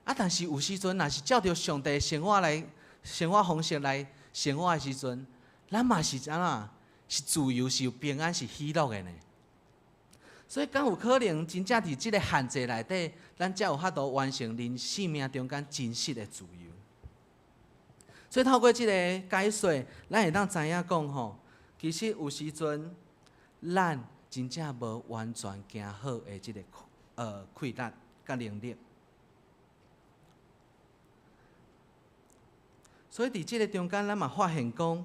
啊，但是有時陣，若是照著上帝生活來生活方式來生活的時陣，咱嘛是按怎？是自由，是有平安，是喜樂的呢。所以，敢有可能真正佇這个限制內底，咱才有法度完成人生命中間真實的自由。所以，透過這个解說，咱會當知影講吼，其實有時陣咱真正無完全行好的這个氣力佮能力。所以，佇這个中間，咱嘛發現講，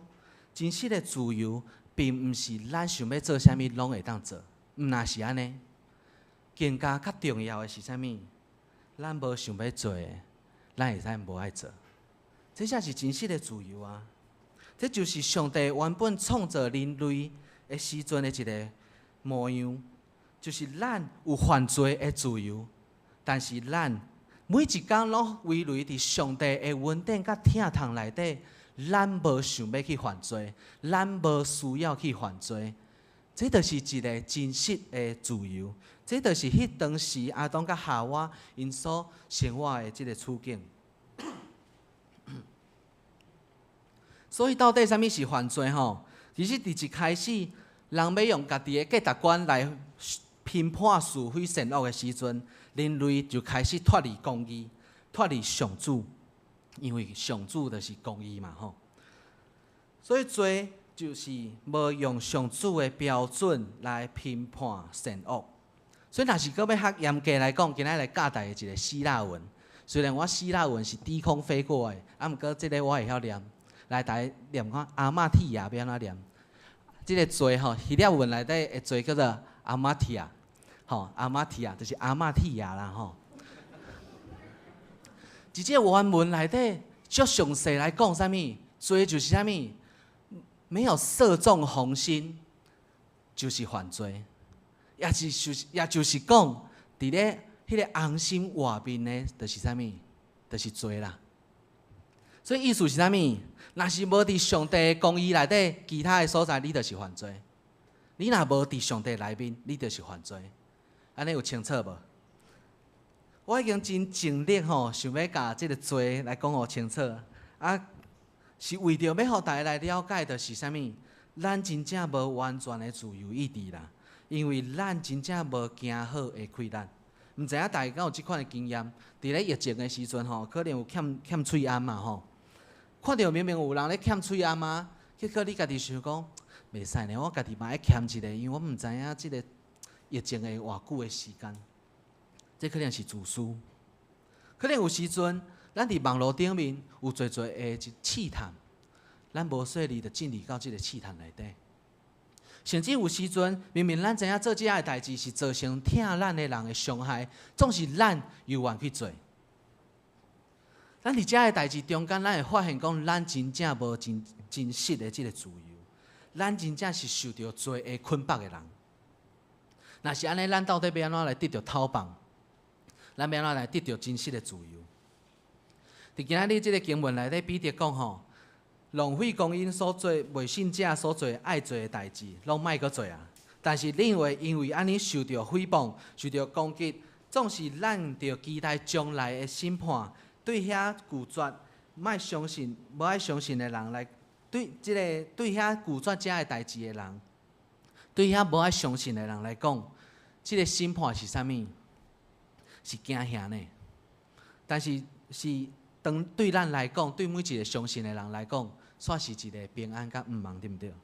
真實的自由，並毋是咱想欲做啥物攏會當做，毋若是按呢。更加較重要的是啥物？咱無想欲做的，咱會使無愛做。這才是真實的自由啊！這就是上帝原本創造人類的時陣的一个模樣，就是咱有犯罪的自由，但是咱每一工攏維持佇上帝的恩典佮疼痛內底，咱無想欲去犯罪，咱無需要去犯罪。這就是一个真實的自由，這就是彼當時亞當佮夏娃𪜶所生活的這个處境。所以到底啥物是犯罪？吼，其實佇一開始，人欲用家己的價值觀來評判是非善惡的時陣，人類就開始脫離公義，脫離上主，因為上主就是公義嘛，吼。所以罪就是無用上主的標準來評判善惡。所以，若是閣欲較嚴格來講，今仔來教大家一个希臘文。雖然我希臘文是低空飛過的，啊，毋過這个我會曉念。來，大家念看，阿瑪蒂亞欲按怎念？這个罪吼，希臘文內底的罪叫做阿瑪提亞，吼，阿瑪提亞就是阿瑪蒂亞啦，吼。佇這个原文內底，足詳細來講啥物？罪就是啥物？沒有射中紅心，就是犯罪。也是就是，也就是講，佇咧彼个紅心外面的，就是啥物？就是罪啦。所以意思是啥物？若是無佇上帝的公義內底，其他的所在你就是犯罪。你若無佇上帝內面，你就是犯罪。按呢有清楚無？我已經真盡力吼，想欲共這个罪來講予清楚。啊，是為著欲予大家來了解，就是啥物？咱真正無完全的自由意志啦，因為咱真正無行好會虧咱。毋知影大家敢有這款的經驗？佇咧疫情的時陣吼，可能有欠欠喙罨嘛吼。看著明明有人咧欠喙罨啊，結果你家己想講，袂使呢，我家己嘛愛欠一个，因為我毋知影這个疫情會偌久的時間。這可能是自私，可能有時陣，咱佇網路頂面有濟濟的一試探，咱無細膩就進入到這个試探內底。甚至有時陣，明明咱知影做這个代誌是造成疼咱的人的傷害，總是咱猶願去做。咱佇這个代誌中間，咱會發現講，咱真正無真真實的這个自由，咱真正是受著罪的捆綁的人。若是按呢，咱到底欲按怎來得著解放？咱欲按怎來得著真實的自由？佇今仔日這个經文內底，彼得講吼，浪費光陰所做未信者所做愛做的代誌，攏莫閣做啊！但是恁會因為按呢受著誹謗、受著攻擊，總是咱著期待將來的審判。對遐拒絕莫相信、無愛相信的人來，對這个對遐拒絕這个代誌的人，對遐無愛相信的人來講，這个審判是啥物？是驚嚇呢。但是是當對咱來講，對每一个相信的人來講，煞是一个平安佮毋茫，對毋對？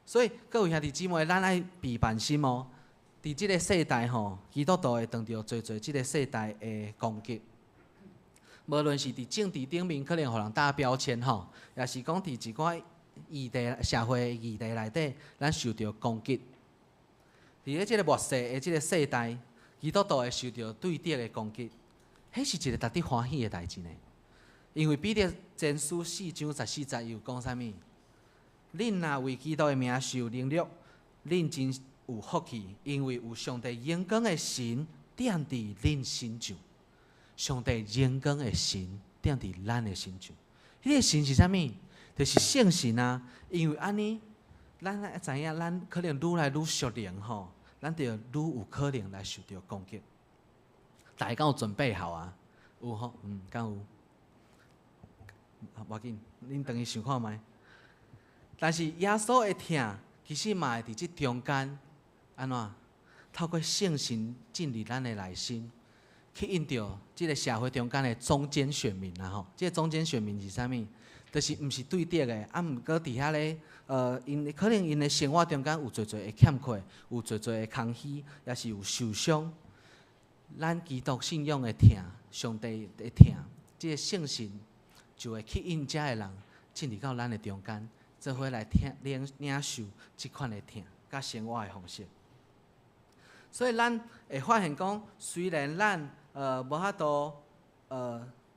所以各位兄弟姊妹，咱愛備辦心哦。佇這个世代吼，基督徒會當著濟濟這个世代的攻擊。無論是佇政治頂面，可能予人打標籤吼，抑是講佇一寡議題、社會議題內底，咱受著攻擊。佇咧這个末世的這个世代，基督徒會受著對敵的攻擊，彼是一个值得歡喜的代誌呢。因為彼得前書四章十四節有講啥物？恁若為基督的名受凌辱，恁真有福氣，因為有上帝榮光的神踮佇恁身上。上帝榮光的神踮佇咱的身上，彼个神是啥物？就是聖神啊！因為按呢，咱愛知影，咱可能愈來愈屬靈吼，咱就愈有可能來受著攻擊。大家敢有準備好啊？有吼，嗯，敢有？無要緊，恁轉去想看覓。但是耶穌的疼，其實嘛會佇這中間，按怎？透過聖神進入咱的內心。吸引著這个社會中間的中間選民啦吼，這个中間選民是啥物？就是毋是對敵的，啊，毋過佇遐咧，𪜶可能𪜶的生活中間有濟濟的欠缺，有濟濟的空虛，抑是有受傷。咱基督信仰的疼，上帝的疼，這个聖神就會吸引遮的人進入到咱的中間，做伙來聽領領受這款的疼，佮生活的方式。所以咱會發現講，雖然咱無法度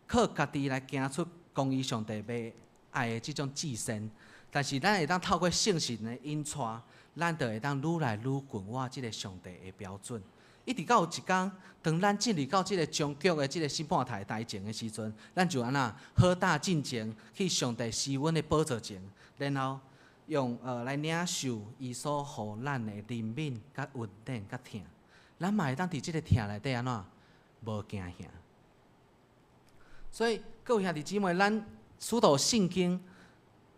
靠家己來行出公義上帝欲愛的這種至善，但是咱會當透過聖神的引帶，咱就會當愈來愈近倚這个上帝的標準。一直到有一工，當咱進入到這个終極的這个審判台台前的時陣，咱就按怎好膽進前去上帝施恩的寶座前，然後用來領受伊所予咱的憐憫、佮恩典、佮疼。咱嘛會當佇這个疼內底按怎無驚嚇。所以各位兄弟姊妹，咱使徒信經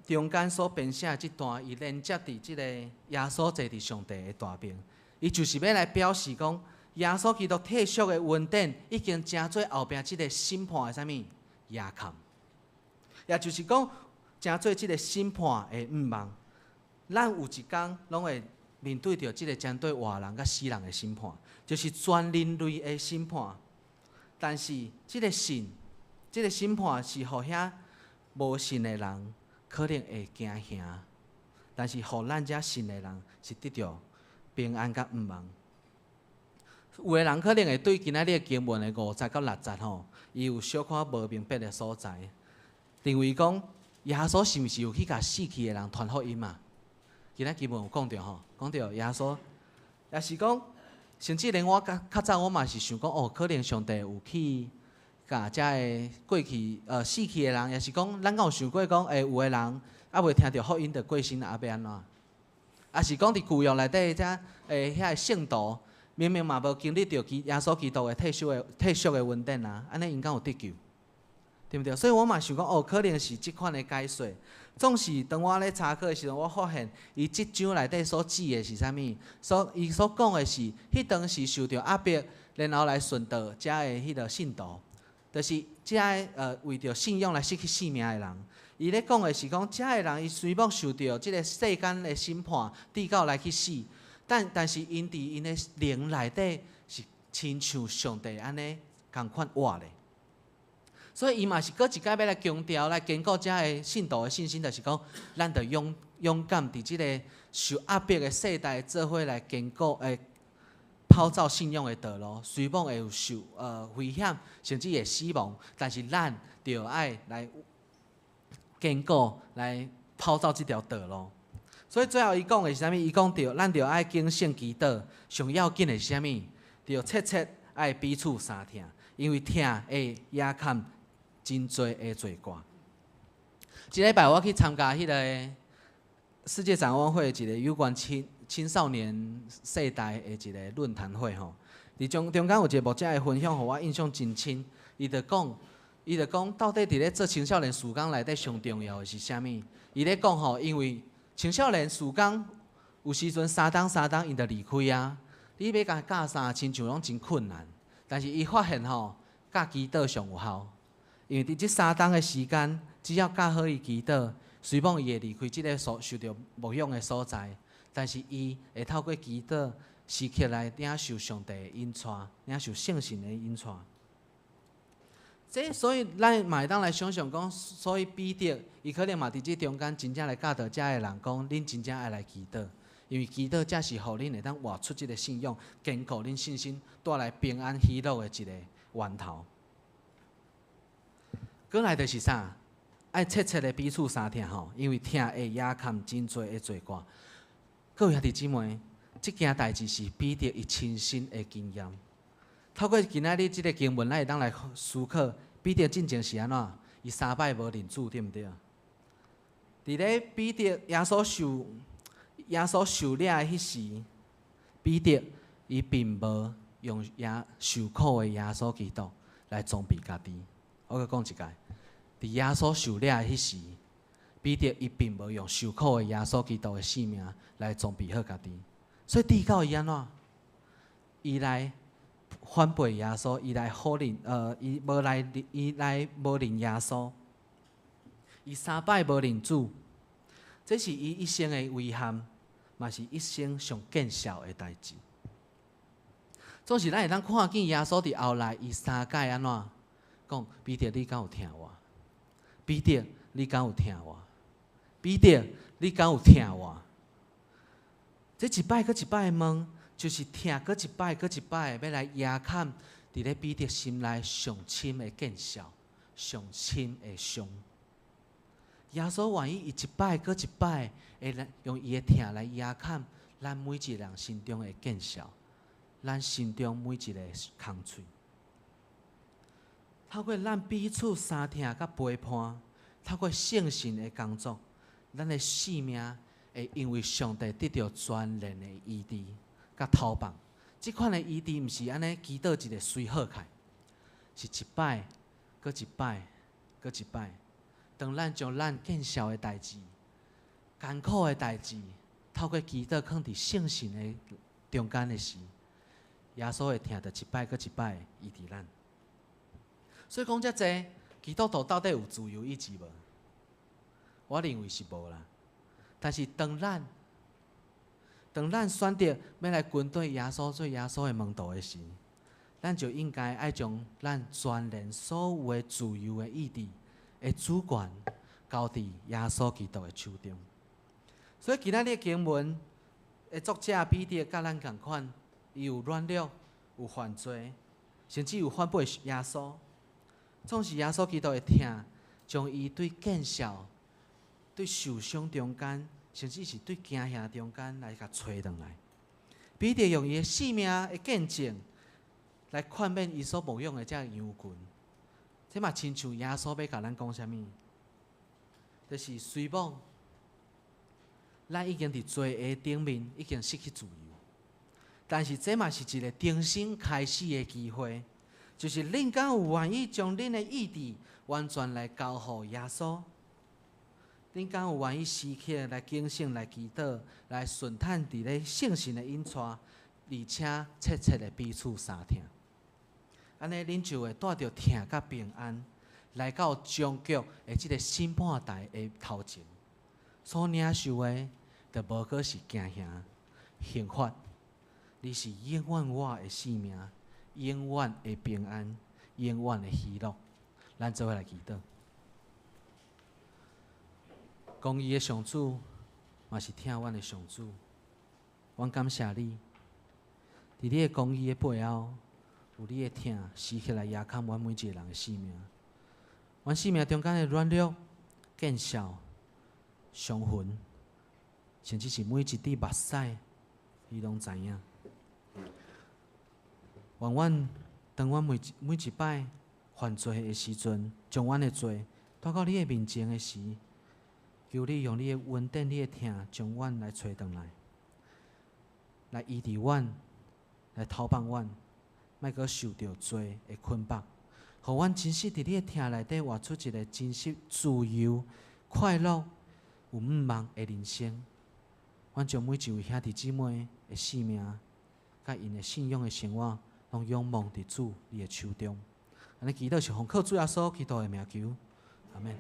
中間所編寫的這段，伊連接佇這个耶穌坐佇上帝的大爿，伊就是欲來表示講，耶穌基督退贖的恩典已經成做後壁這个審判的啥物牙坎，也就是講，成做這个審判的向望。咱有一工攏會面對著這个針對活人佮死人的審判，就是全人類的審判。但是這个信，這个審判是予遐無信的人可能會驚嚇，但是予咱遮信的人是得著平安佮向望。有的人可能會對今仔日的經文的五節到六節吼，伊有小可無明白的所在，認為講耶穌是毋是有去共死去的人傳福音啊？今仔經文有講著吼，講著耶穌，也是講，甚至連我較較早我嘛是想講，哦，可能上帝有去共遮个過去死去的人，也是講，咱敢有想過講，欸，有的人猶未聽著福音就過身啊，欲按怎？抑是講佇舊約內底遮遐个聖徒，明明嘛無經歷著耶穌基督的退贖的恩典啊，按呢𪜶敢有得救？對毋對？所以我嘛想講，哦，可能是這款的解說。總是當我咧查考的時陣，我發現伊這章內底所指的是啥物？伊所講的是，彼當時受著壓迫，然後來殉道遮的彼个信徒，就是遮个為著信仰來失去性命的人。伊咧講的是講，遮个人伊雖罔受著這个世間的審判，直到來去死，但是𪜶佇𪜶的靈內底是親像上帝按呢仝款活咧。所以伊嘛是閣一擺欲來強調、來堅固遮个信徒的信心，就是講，咱著勇勇敢佇這个受壓迫的世代做伙來堅固、跑走信仰的道路。雖罔會有受危險，甚至會死亡，但是咱著愛來堅固來跑走這條道路。所以最後伊講的是啥物？伊講著，咱著愛警醒祈禱，上要緊的是啥物？著切切愛彼此相疼，因為疼會掩蓋真濟的罪過。這禮拜我去參加彼个世界展望會一个有關青少年世代的一个論壇會吼。佇中間有一个牧者的分享，予我印象真深。伊就講，到底佇咧做青少年事工內底上重要的是啥物？伊咧講吼，因為青少年事工有時陣三冬三冬𪜶就離開啊，你欲共教啥，親像攏真困難。但是伊發現吼，教祈禱上有效，因為佇這三冬的時間，只要教好伊祈禱，雖罔伊會離開這个所受著牧養的所在，但是伊會透過祈禱時刻來領受上帝的引帶，領受聖神的引帶。這所以咱嘛會當來想像講，所以彼得伊可能嘛佇這中間真正來教導遮的人講，恁真正愛來祈禱，因為祈禱才是予恁會當活出這个信仰，堅固恁信心，帶來平安喜樂的一个源頭。閣來就是啥？愛切切的彼此相疼吼，因為疼會掩蓋真濟的罪過。各位兄弟姊妹，這件代誌是彼得伊親身的經驗。透過今仔日這个經文，咱會當來思考，彼得進前是按怎？伊三擺無認主，對毋對？佇咧彼得耶穌受掠的彼時，彼得伊並無用耶受苦的耶穌基督來裝備家己。我閣講一擺，佇耶穌受掠的彼時，彼得伊並無用受苦的耶穌基督的性命來裝備好家己，所以直到伊按怎？伊來反背耶穌，伊來否認，伊無來，伊來無認耶穌，伊三擺無認主，這是伊一生的遺憾，嘛是一生上見笑的代誌。總是咱會當看見耶穌佇後來，伊三擺按怎講？彼得，你敢有疼我？彼得，你敢有疼我？彼得，你敢有疼我？這一擺閣一擺問，就是疼閣一擺閣一擺，欲來掩蓋佇咧彼得心內上深的見笑、上深的傷。耶穌願意伊一擺閣一擺，會來用伊的疼來掩蓋咱每一个人心中的見笑。咱心中每一个空喙。透過咱彼此相疼佮陪伴，透過聖神的工作，咱的生命會因為上帝得著全然的醫治佮投放。這款的醫治毋是按呢祈禱一个隨好開，是一擺閣一擺閣一擺。當咱將咱見笑的代誌、艱苦的代誌，透過祈禱囥佇聖神的中間的時，耶穌會聽著一擺閣一擺醫治咱。所以講遮濟，基督徒到底有自由意志無？我認為是無啦。但是當咱選擇欲來跟隨耶穌做耶穌的門徒的時，咱就應該愛將咱全然所有的自由的意志的主權交佇耶穌基督的手中。所以今仔日經文的作者彼得佮咱仝款，伊有軟弱，有犯罪，甚至有反背耶穌。總是耶穌基督的疼，將伊對見笑、對受傷中間，甚至是對驚嚇中間來共揣轉來。彼得用伊的性命的見證來勸勉伊所牧養的這羊群。這嘛親像耶穌欲共咱講啥物？就是雖罔，咱已經佇罪的頂面已經失去自由，但是這嘛是一个重新開始的機會。就是恁敢有願意將恁的意志完全來交予耶穌？恁敢有願意時刻來警醒、來祈禱、來順坦佇咧聖神的引帶，而且切切的彼此相疼？按呢，恁就會帶著疼佮平安，來到終局的這个審判台的頭前，所領受的，就無閣是驚嚇、刑罰，而是永遠活的生命。永遠的平安，永遠的喜樂。咱做伙來祈禱。公義的上主，嘛是疼阮的上主。阮感謝你，佇你的公義的背後，有你的疼，時刻來壓扛阮每一个人的生命。阮生命中間的軟弱、見笑、傷痕，甚至是每一滴目屎，你攏知影。願阮當阮每一擺犯罪的時陣，將阮的罪帶到你的面前的時，求你用你的恩典、你的疼，將阮來揣轉來，來醫治阮，來投放阮，莫閣受著罪的捆綁，予阮真實佇你的疼內底活出一个真實、自由、快樂、有向望的人生。阮將每一位兄弟姊妹的性命，佮𪜶的信仰的生活，攏仰望佇主你的手中。按呢祈禱是奉靠主耶穌基督的名求，阿們。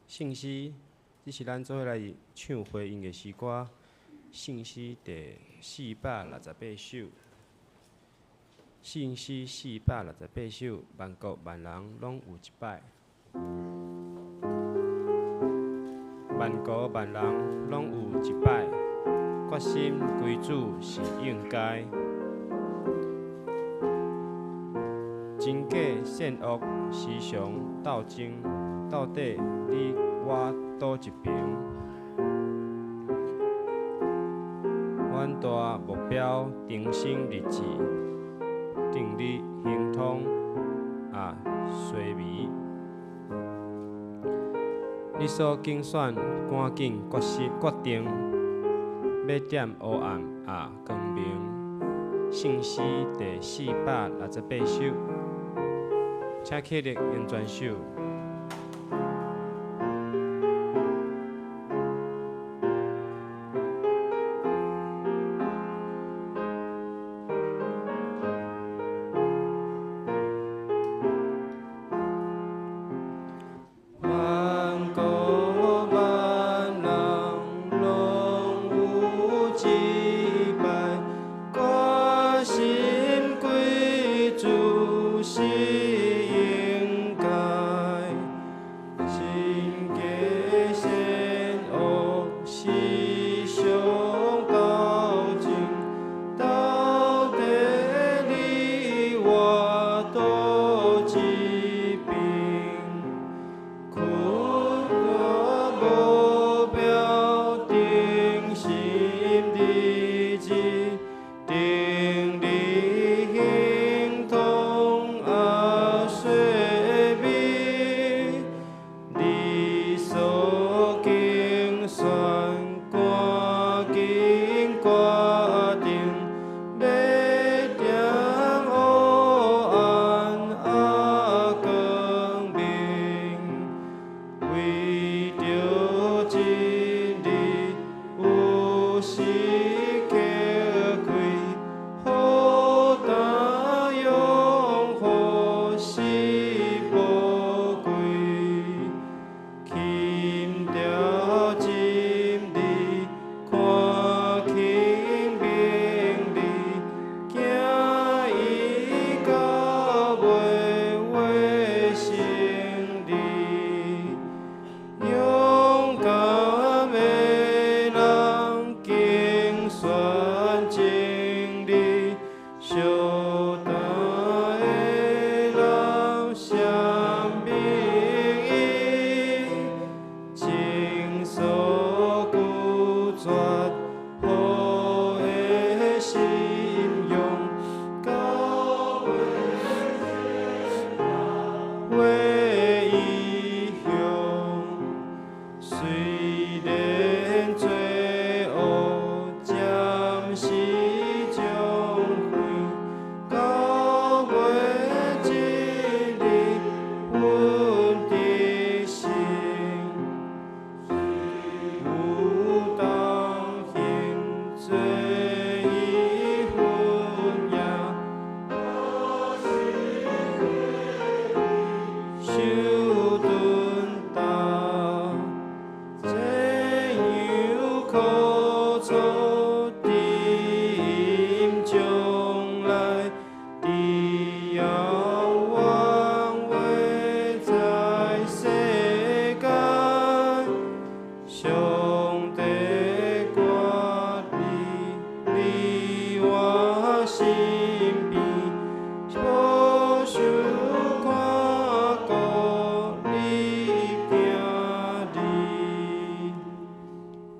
聖詩，這是咱做伙來唱回應的詩歌。聖詩第468首。聖詩468首，萬國萬人攏有一擺。萬國萬人攏有一擺，決心歸主是應該。真假善惡時常鬥爭，到底你我佗一爿？遠大目標，重新立志，定力亨通啊，衰微。你所揀選，趕緊決心決定，欲點黑暗啊光明。聖詩第468首，請起立用全首。萬國萬人攏有一擺，決心歸主是應該。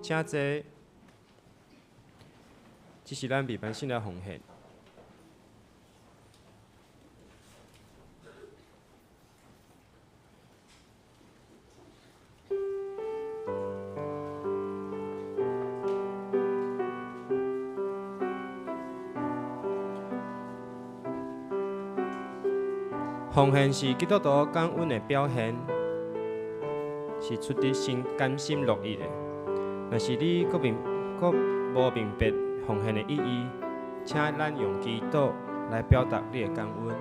請坐。這是咱未辦信的奉獻。奉獻是基督徒感恩的表現，是出自心甘心樂意的。若是你閣明閣無明白奉獻的意義，請咱用祈禱來表達你的感恩。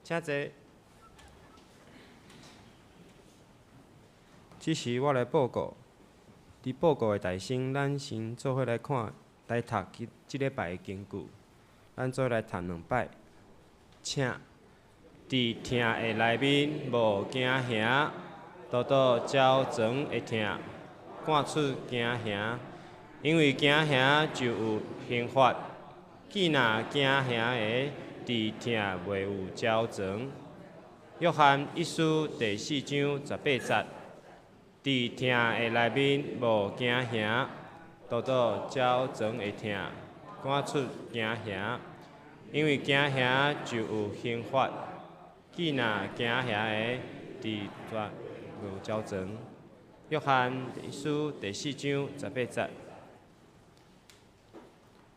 請坐。這時我來報告，佇報告的大先，咱先做伙來看，來讀這禮拜的經句。咱做伙來讀兩擺。請佇疼的內面無驚嚇，獨獨焦腸會疼，趕出驚嚇，因為驚嚇就有刑罰。既若驚嚇的，佇疼袂有焦腸。約翰一書第四章十八節，佇疼的內面無驚嚇，獨獨焦腸會疼，趕出驚嚇，因為驚嚇就有刑罰。既若驚嚇的，佇疼無焦腸。約翰一書第四章十八節。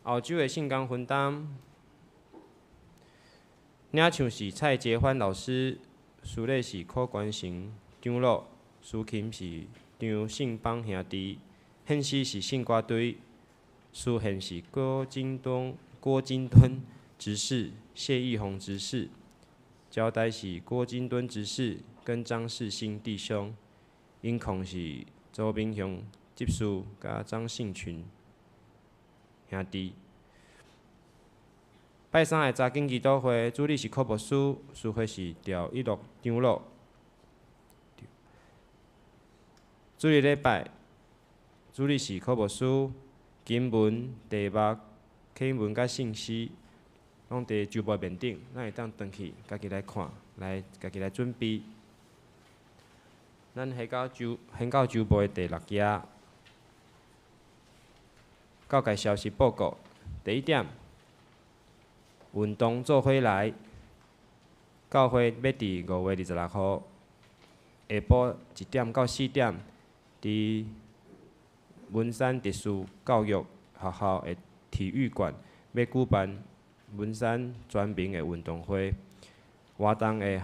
澳洲的聖工分擔。領唱是蔡杰歡老師，司禮是柯關成長老，司琴是張信邦兄弟，獻詩是聖歌隊，司獻是郭金東、郭金敦執事、謝義宏執事，交代是郭金敦執事跟張世新弟兄，音控是周明雄執事佮張信群兄弟。拜三的查經祈禱會，主禮是柯牧師，司會是廖一樂長老。主日禮拜，主禮是柯牧師，經文、題目、啟文佮信息，攏佇周報面頂，咱會當轉去家己來看，來家己來準備。咱宣教周报的第六页，教界消息报告。第一点，运动做伙来，教会欲伫5月26号下晡1点到4点，伫文山特殊教育学校的体育馆，欲举办文山全民的运动会。活动的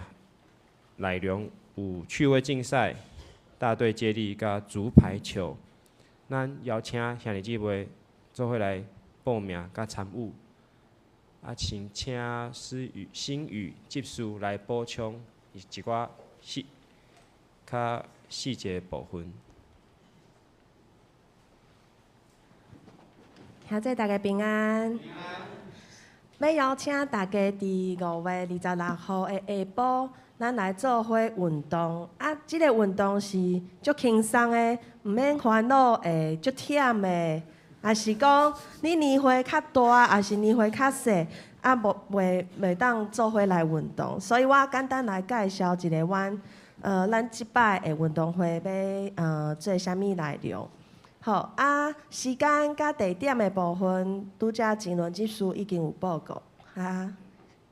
内容有趣味竞赛、大队接力佮竹排球。咱邀请兄弟姊妹做伙来报名佮参与。啊，请请思雨、新宇执事来补充一寡较细节的部分。兄弟大家平安。欲邀请大家伫5月26号的下晡，咱来做伙运动。啊，这个运动是足轻松的，毋免烦恼会足忝的，抑是讲你年岁较大，抑是年岁较细，啊，无袂当做伙来运动。所以我简单来介绍一下阮这摆的运动会欲做啥物内容。好啊，时间佮地点的部分，拄才前轮执事已经有报告。啊，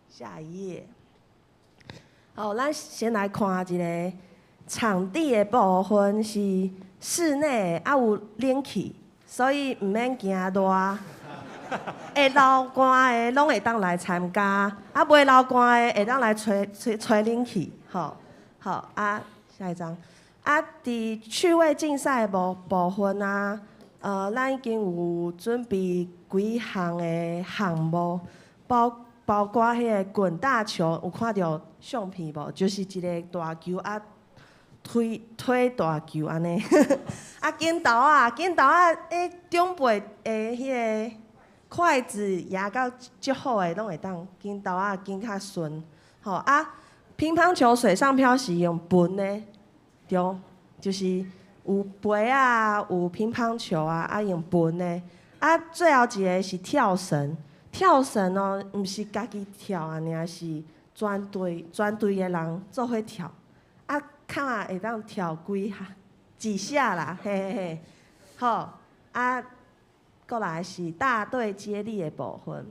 下一页。好，咱先来看一个场地的部分是室内，啊有冷气，所以毋免惊热。会流汗的拢会当来参加，啊袂流汗的会当来吹吹吹冷气。好，好啊，下一张。啊，伫趣味竞赛部分啊，咱已经有准备几项的项目，包括彼个滚大球，有看著相片无？就是一个大球啊，推推大球按呢。啊，剪刀仔，剪刀仔，长辈的彼个筷子攑到足好的，拢会当剪刀仔剪较顺。吼啊，乒乓球水上漂是用歕的。对，就是有杯仔，有乒乓球啊，啊用歕的。啊，最后一个是跳绳，跳绳哦，毋是家己跳啊，尔是全队的人做伙跳。啊，看会当跳几下，几下啦，嘿嘿嘿。好，啊，过来是大队接力的部分。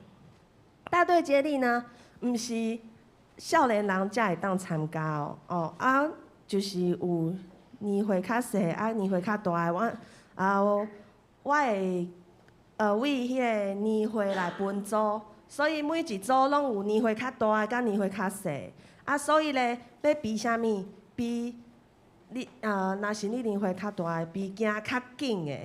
大队接力呢，毋是少年人才会当参加哦，哦啊。就是有年岁较细啊，年岁较大的，我会为彼个年岁来分组，所以每一组拢有年岁较大的佮年岁较细的。啊，所以咧，欲比啥物？比你若是你年岁较大的，比行较紧的，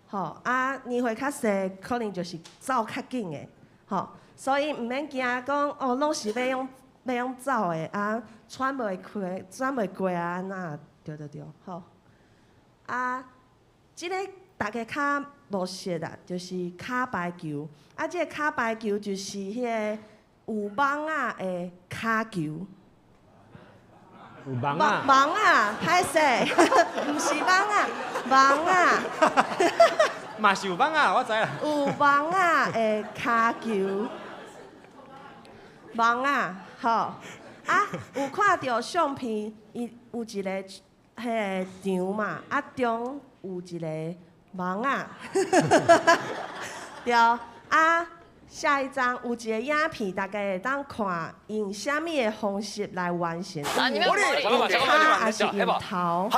吼啊，年岁较细，可能就是走较紧的，吼。所以毋免惊讲哦，拢是欲用走的啊，喘袂过，喘袂过啊，那对对对，好。啊，这个大家较无熟啦，就是跤排球。啊，这个跤排球就是彼个有网仔的跤球。有网仔。网仔，歹势，毋是网仔，网仔。嘛是有网仔，我知啦。有网仔的跤球。网仔，好。啊，有看著相片，伊有一个彼个场嘛，啊中有一个网仔。对，啊，下一张有一个影片，大家会当看用啥物的方式来完成。用跤抑是用头？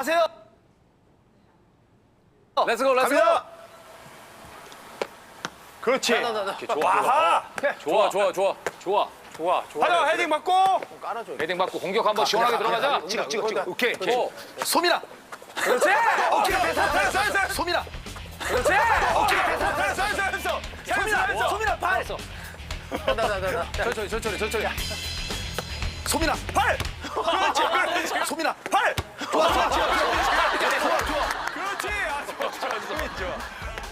Let's go, let's go. 그렇지. 좋아. 좋아, 좋아, 좋아, 좋아. 좋아, 좋아. 하나 헤딩 받고. 헤딩 받고 공격 한번 시원하게 들어가자. 찍어, 찍어, 찍어. 오케이. 오. 소민아. 그렇지. 오케이. 됐어, 됐어, 됐어. 소민아. 그렇지. 오케이. 됐어, 됐어, 됐어, 됐어. 소민아, 소민아 발. 천천히, 천천히, 천천히. 소민아 발. 그렇지, 그렇지. 소민아 발. 좋아, 좋아, 좋아. 좋아, 좋아. 그렇지. 아, 좋아, 좋아, 좋아. 좋아.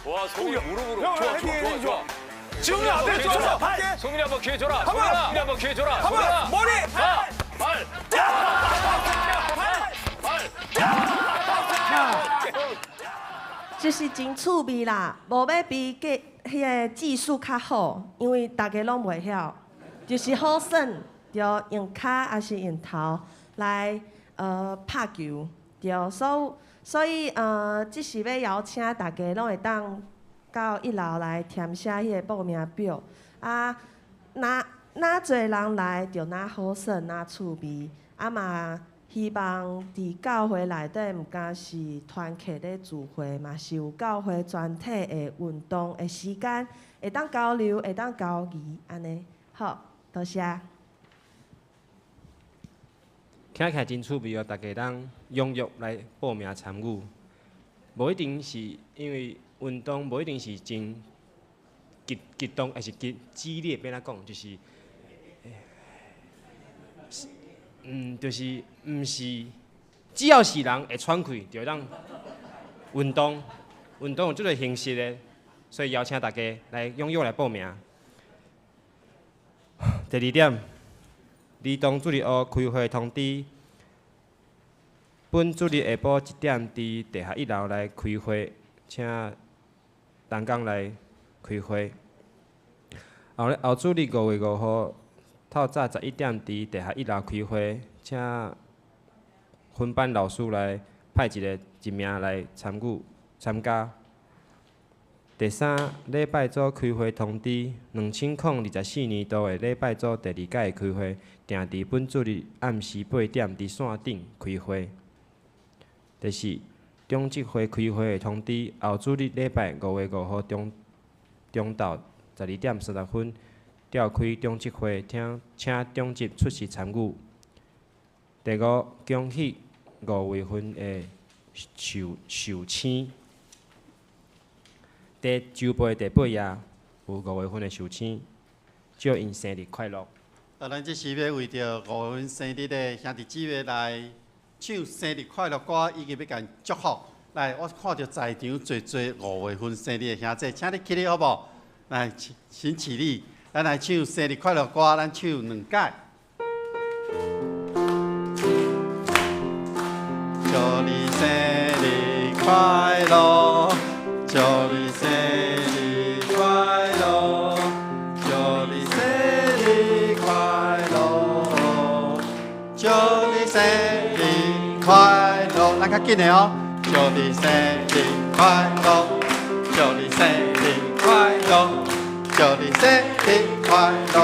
와, 소민이 무릎으로. 형, 좋아, 헤딩, 좋아, 헤딩 좋아, 좋아. 지훈이 앞에 좋아. 발. 소민이 한번 기회 줘라. 한번. 소민아, 한번 기회 줘라. 한번 소민아. 머리. 자, 발. 발. 就是真趣味啦，无欲比计彼个技术较好，因为大家拢袂晓，就是好耍，著用跤抑是用头来拍球，对。對，所以，這是欲邀請大家攏會當到一樓來填寫彼個報名表。啊，若若濟人來，就若好耍，若趣味。啊嘛，希望佇教會內底，毋干是團契咧聚會，嘛是有教會全體的運動的時間，會當交流，會當交誼，按呢。好，多謝。聽起來真趣味哦！大家當踴躍來報名參與，無一定是因為運動，無一定是真激激動，抑是激激烈，欲按怎講，就是，就是毋是，只要是人會喘氣，就會當運動，運動有這個形式的，所以邀請大家來踴躍來報名。第二點，兒童主日學開會通知，本主日下晡一點佇地下一樓來開會，請同工來開會。後主日5月5號透早11點佇地下一樓開會，請分班老師來派一个一名來參與參加。第三禮拜組開會通知，2024年度的禮拜組第二屆的開會，定佇本主日暗時8點佇線頂開會。第四，長執會開會的通知，後主日禮拜5月5號中中晝12點30分召開長執會，請長執出席參與。第五，恭喜5月份的壽壽星。佇周報的第八頁有5月份的壽星，祝𪜶生日快樂。啊，咱這時欲為著5月份生日的兄弟姊妹來唱生日快樂歌，以及欲共祝福。來，我看著在場濟濟5月份生日的兄弟，請你起立好無？來，請起立，咱來唱生日快樂歌，咱唱兩擺。祝你生日快樂，祝你生日快樂，祝你生日快樂，祝你生日快樂。咱較緊的哦，祝你生日快樂，祝你生日快樂，祝你生日快樂，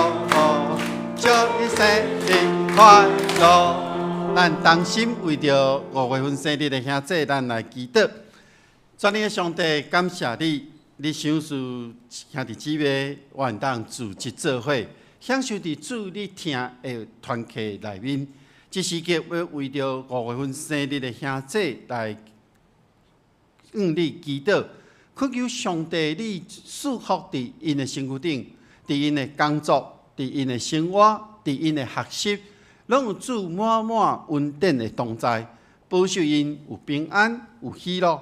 祝你生日快樂。咱同心為著5月份生日的兄弟，咱來祈禱。全能的上帝，感謝你，你賞賜兄弟姊妹，我會當組織做伙，享受佇主你疼的團契內面。這時刻欲為著5月份生日的兄弟來向你祈禱，懇求上帝你賜福佇𪜶的身軀頂，佇𪜶的工作，佇𪜶的生活，佇𪜶的學習，攏有主滿滿恩典的同在，保守𪜶有平安、有喜樂，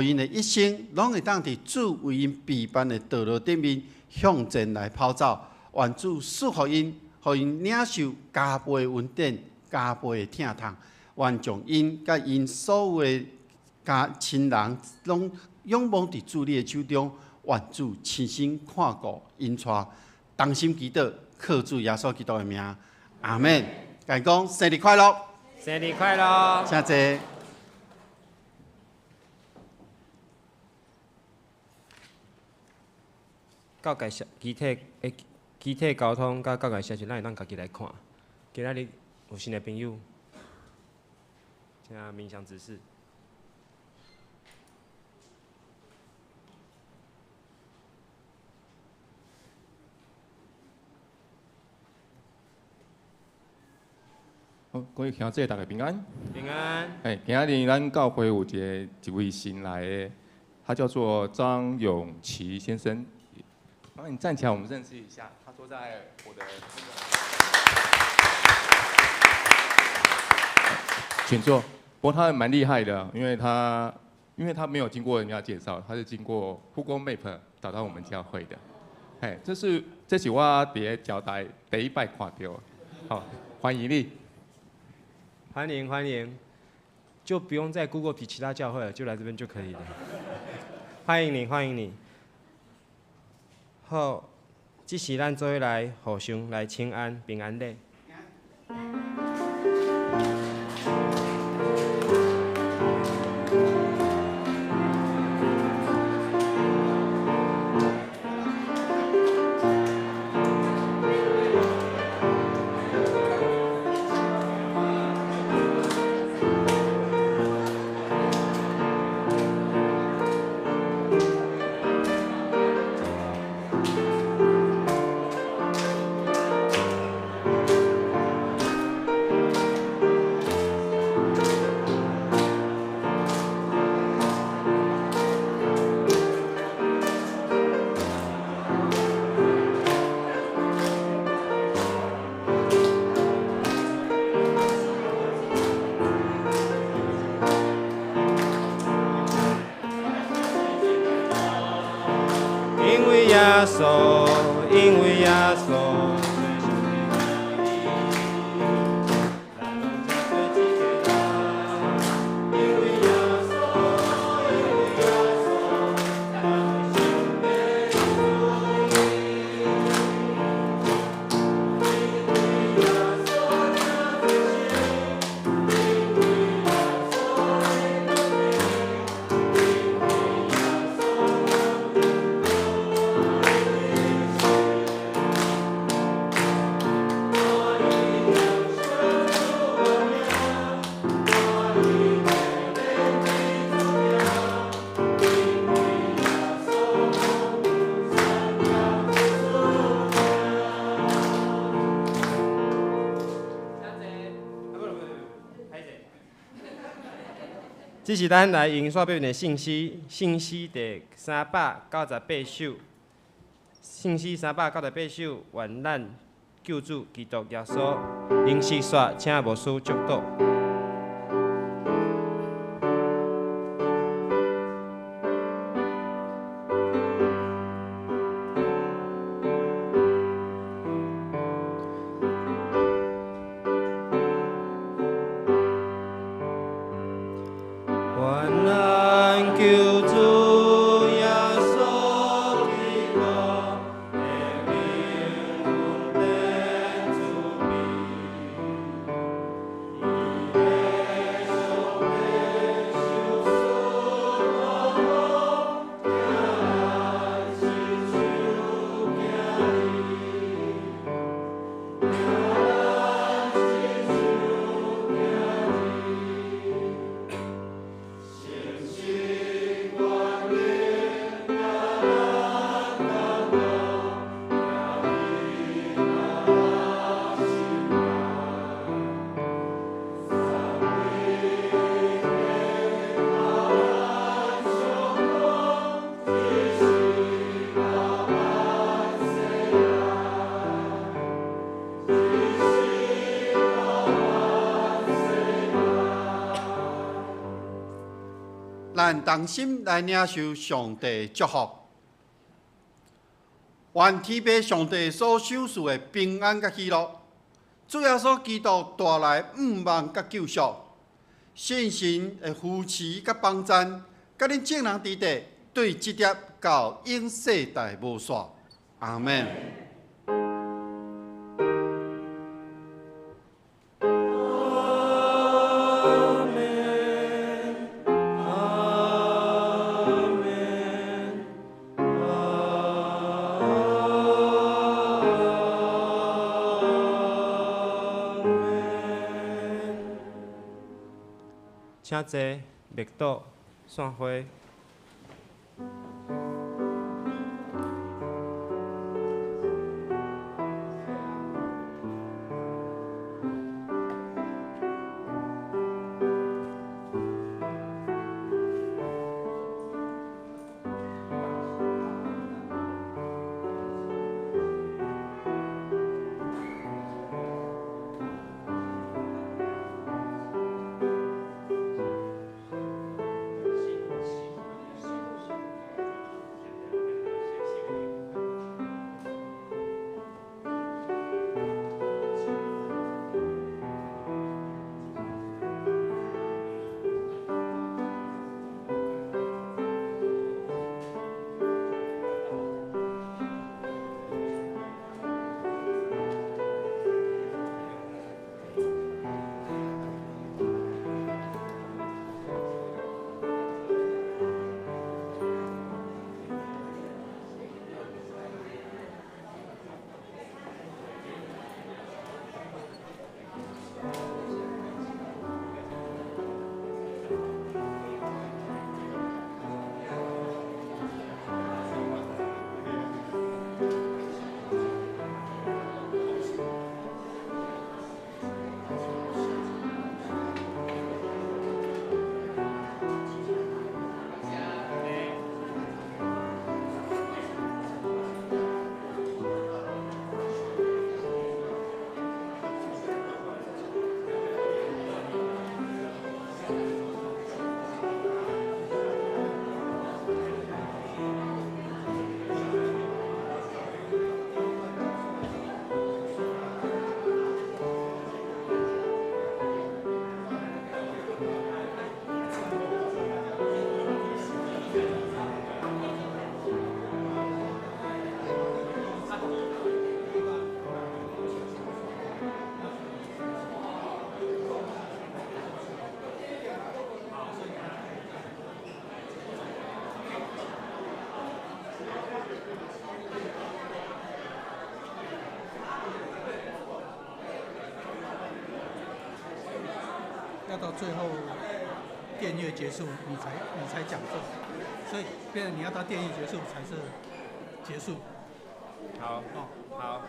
予𪜶的一生攏會當佇主為𪜶備辦的道路頂面向前來跑走。願主賜福𪜶，予𪜶領受加倍的恩典、加倍的疼痛。願將𪜶佮𪜶所有的家親人攏仰望佇主你的手中，願主親身看顧引帶，同心祈禱，靠主耶穌基督的名，阿們。共伊講生日快樂，生日快樂，請坐。教界消機體的機體交通佮教界消息，咱會當家己來看。今仔日有新的朋友，請冥想指示。好，各位兄弟，大家平安。平安。哎，今仔日咱教會有一位新來的，他叫做張永琪先生。麻煩你站起來，我們認識一下。他坐在我的那個，請坐。不過他蠻厲害的，因為他沒有經過人家介紹，他是經過 Google Map 找到我們教會的。哎，這是我佇咧交代第一擺看到，好，歡迎你。歡迎歡迎，就不用再 Google 比其他教會了，就來這邊就可以了。歡迎你，歡迎你。好，這時咱做伙來互相來請安平安禮。穌，因為耶穌。這是咱來用煞變的聖詩，聖詩第398首，聖詩398首，願咱救主基督耶穌，靈息煞，請牧師祝禱。願咱救主耶穌基督的名恩典慈悲，伊的上帝賞賜我們，疼愛親像囝兒，疼愛親像囝兒。誠心願意佮咱同路，行伫咱心內，三位一體咱相共，一世到萬世代，一世到萬世代。咱同心來領受上帝祝福，願天父上帝所賞賜的平安佮喜樂，主耶穌基督帶來向望佮救贖，聖神的扶持佮幫贊，佮恁眾人佇底，對這粒到永世代無煞。阿們。阿們，阿們，阿們。請坐，默禱，散會。信。要到最後殿樂結束，你才講這，所以變成你要到殿樂結束才是結束。好，好。